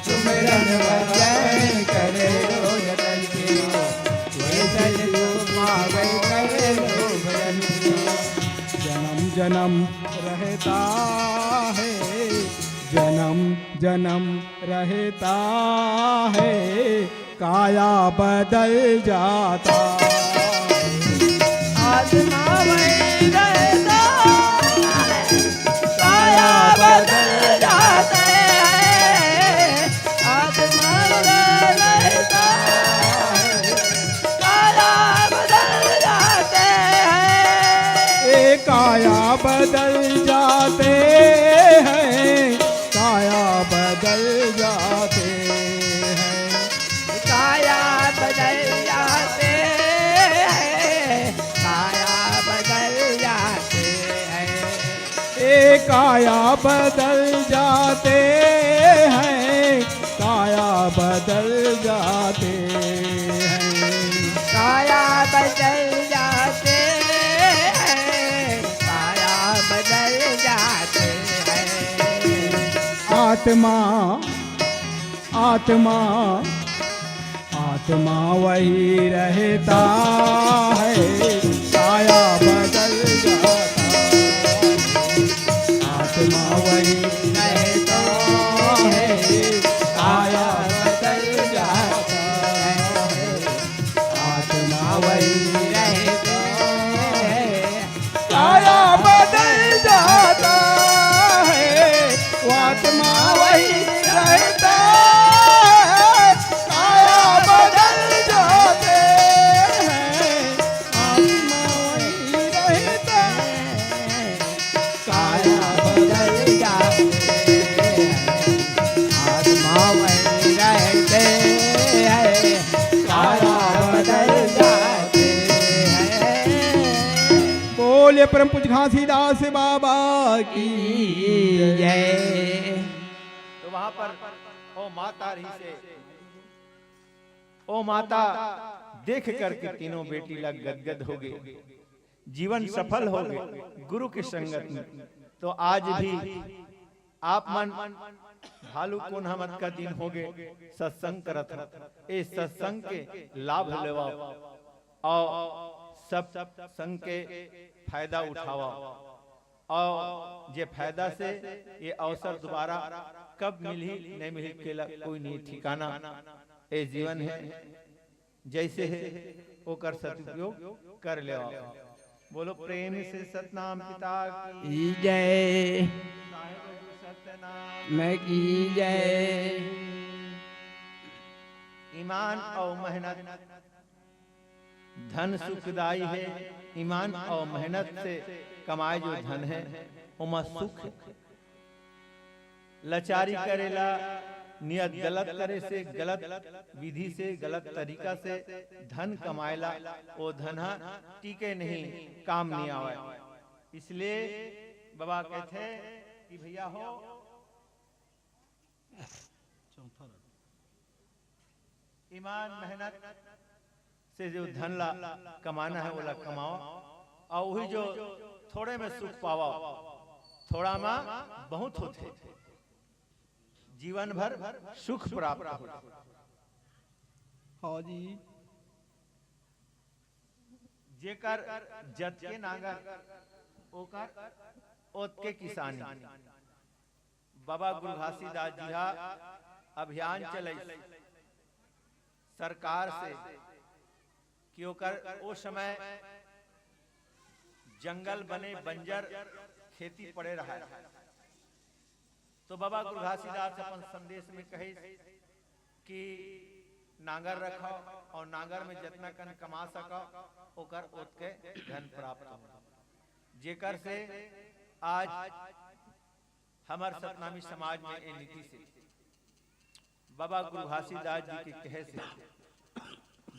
सुमिरन भजन कर लो जतन से, वैसे जीव सुख पावे तन से। जन्म जन्म रहता है, जन्म जन्म रहता है, काया बदल जाता। आत्मा वही रहता, काया बदल जाते हैं। आत्मा वही रहता, काया बदल जाते हैं। ए काया बदल जाते हैं, काया बदल जाते हैं। काया बदल जाते हैं, काया बदल जाते हैं। ए काया बदल जाते हैं, काया बदल जाते हैं। काया बदल जाते हैं, काया बदल जाते हैं। आत्मा, आत्मा, आत्मा वही रहता है, काया बदल जाता है। आत्मा वही रहता है, काया बदल जाता है। आत्मा वही रहता है, काया बदल जाता है। वो आत्मा वही रहता है, काया बदल जाते हैं। आत्मा वही रहता है, काया बदल जाते हैं। आत्मा वही रहते हैं, काया बदल जाते हैं। बोलिए परम पूज्य घासीदास बाबा की जय। तो वहां पर ओ माता रही से, ओ माता देख करके तीनों बेटी ला गदगद हो गए, जीवन सफल हो गए गुरु के संगत में। तो आज भी आप मन भालू कोन हमत का दिन हो गए, सत्संग करत हो, ए सत्संग के लाभ लेवा और सब संग के फायदा उठावा। और जे फायदा से ये अवसर दोबारा कब मिलही, नहीं मिलही, केला कोई नहीं ठिकाना। ए जीवन है, जैसे है, ओकर सदुपयोग कर लेवा। बोलो प्रेम से सतनाम पिता की जय। साहेब सतनाम मैं की जय। ईमान और मेहनत धन सुखदाई है। ईमान और मेहनत से कमाए जो धन है, ओमा सुख है। लाचारी करेला, नियत गलत करे से, गलत विधि से, गलत तरीका से धन कमाएला, वो धन ह टिके नहीं, काम नहीं आवे। इसलिए बाबा कहते कि भैया हो, ईमान मेहनत से जो धन ला कमाना है, ओला कमाओ, और वही जो थोड़े में सुख पावा, थोड़ा में बहुत होथे, जीवन भर सुख प्राप्त हो। हाँ जी। जेकर जतके नांगर, ओकर ओतके किसानी। बाबा गुरु घासीदास जी हा अभियान चलाइस सरकार से कि ओकर ओ समय जंगल बने बंजर खेती पड़े रहा। तो बाबा गुरु घासीदास अपन संदेश में कहिस कि नांगर रखो और नांगर में जितना कन कमा सको, ओकर ओतके धन प्राप्त हो, जेकर से आज हमर सतनामी समाज में ए नीति से बाबा गुरु घासीदास जी के कहे से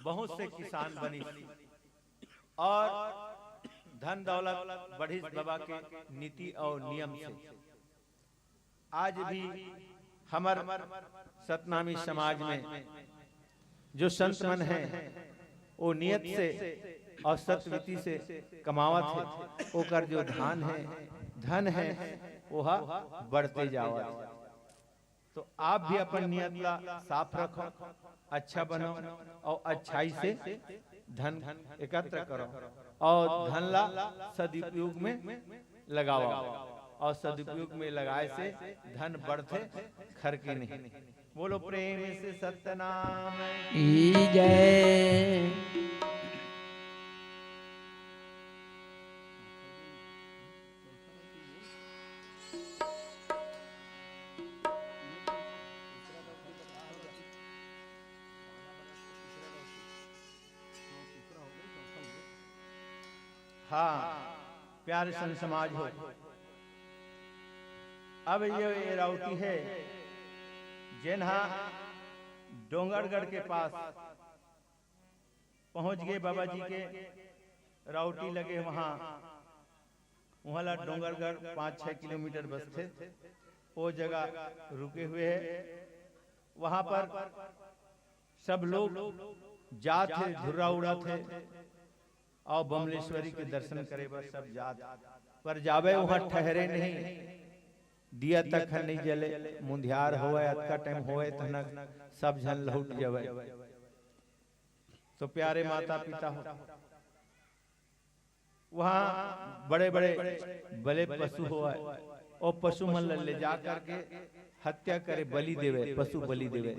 बहुत से किसान बनिस और धन दौलत बढ़िस बाबा के नीति और नियम से। आज भी हमर सतनामी समाज में जो संत मन हैं, वो नियत से और सतविधि से कमावत हे, ओकर जो धान है, धन है, वो हा बढ़ते जावत। तो आप भी अपन नियत ला साफ रखो, अच्छा बनो और अच्छाई से धन एकत्र करो और धन ला सदुपयोग में लगाओ और सदुपयोग में लगाए से धन बढ़थे, खरके नहीं। बोलो प्रेम से सतनाम। की जय। हाँ, प्यारे संत समाज हो, अब ये, ये राउटी है, जेन हा डोंगरगढ़ के पास पहुंच गए बाबा जी के राउटी लगे वहां। वहां ला डोंगरगढ़ पाँच छह किलोमीटर बसथे, वो जगह रुके हुए है। वहां पर सब लोग जात है, धुर्रा उड़ात है और बमलेश्वरी के दर्शन करे बर सब जात, पर जावे वहां ठहरे नहीं, दिया तक नहीं जले, मुंधियार होवे, अतका टाइम होवे तहन सब झन लौट जावे। तो प्यारे माता पिता हो, वहाँ बड़े बड़े बले पशु होवे, वो पशु मन ल ले जा करके हत्या करे, बलि देवे, पशु बलि देवे।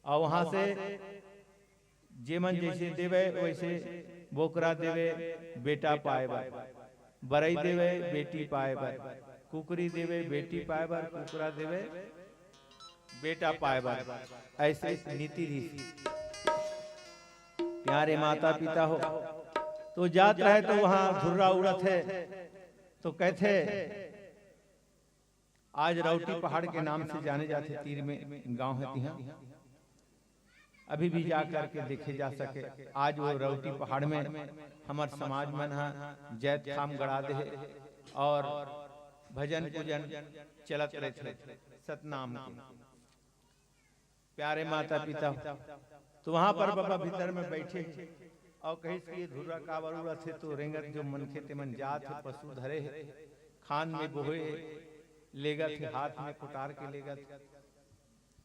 और वहां से जेमन जैसे देवे वैसे बोकरा देवे बेटा पाए बर, बरई देवे बेटी पाए बर, कुकरी देवे बेटी पाए बर, कुकरा देवे बेटा पाए बर। ऐसे नीति रीति। प्यारे माता पिता हो, तो जात रहे तो वहां धुर्रा उड़त है, तो कहथे आज राउटी पहाड़ के नाम से जाने जाथे, तीर में गांव है तिहां, अभी भी जा करके देखे जा सके। आज वो राउटी पहाड़ में हमर समाज मन हा जैतखाम गड़ा दे हे और भजन पूजन चलत रहिथे सतनाम के। प्यारे माता पिता, तो वहां पर बाबा भीतर में बैठे और कहिस कि ये धुर्रा काबर उड़त हे, तो रेंगत जो मनखे ते मन जात हे, पशु धरे हे, खान में बोहे हे, लेगत हे, हाथ में कोटार के लेगत हे।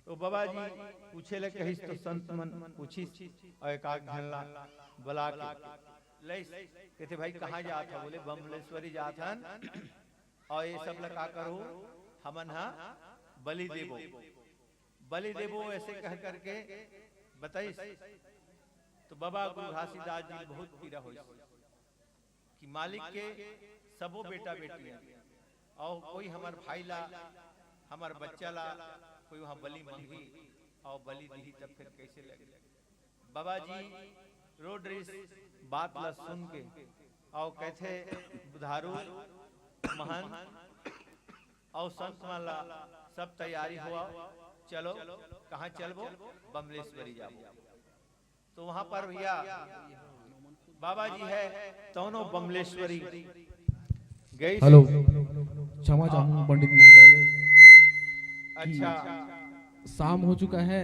तो बाबा जी पूछे ले कहिस, तो संत मन पूछिस और एक आध झन ला बला के लइस, कहथे भाई कहाँ जात हो? बोले बमलेश्वरी जात हन। और ये सब ला का करो, हमन हा बलि देबो, बलि देबो, ऐसे कह करके बताइस। तो बाबा गुरु घासीदास जी बहुत पीरा होइस कि मालिक के सबो बेटा बेटी हैं और कोई हमर भाई ला, हमर बच्चा ला कोई वहाँ बलि मंगी और बलि दिही तब फिर कैसे लगे? बाबा जी रो डरिस बात ला सुन के और कहथे बुधारू महंत और संत मन ला सब तैयारी हुआ, चलो कहाँ चलबो? बमलेश्वरी जाबो। तो वहां पर भैया बाबा जी है तौनो बमलेश्वरी गई। हेलो, क्षमा चाहूंगा पंडित महोदय कि अच्छा शाम हो चुका है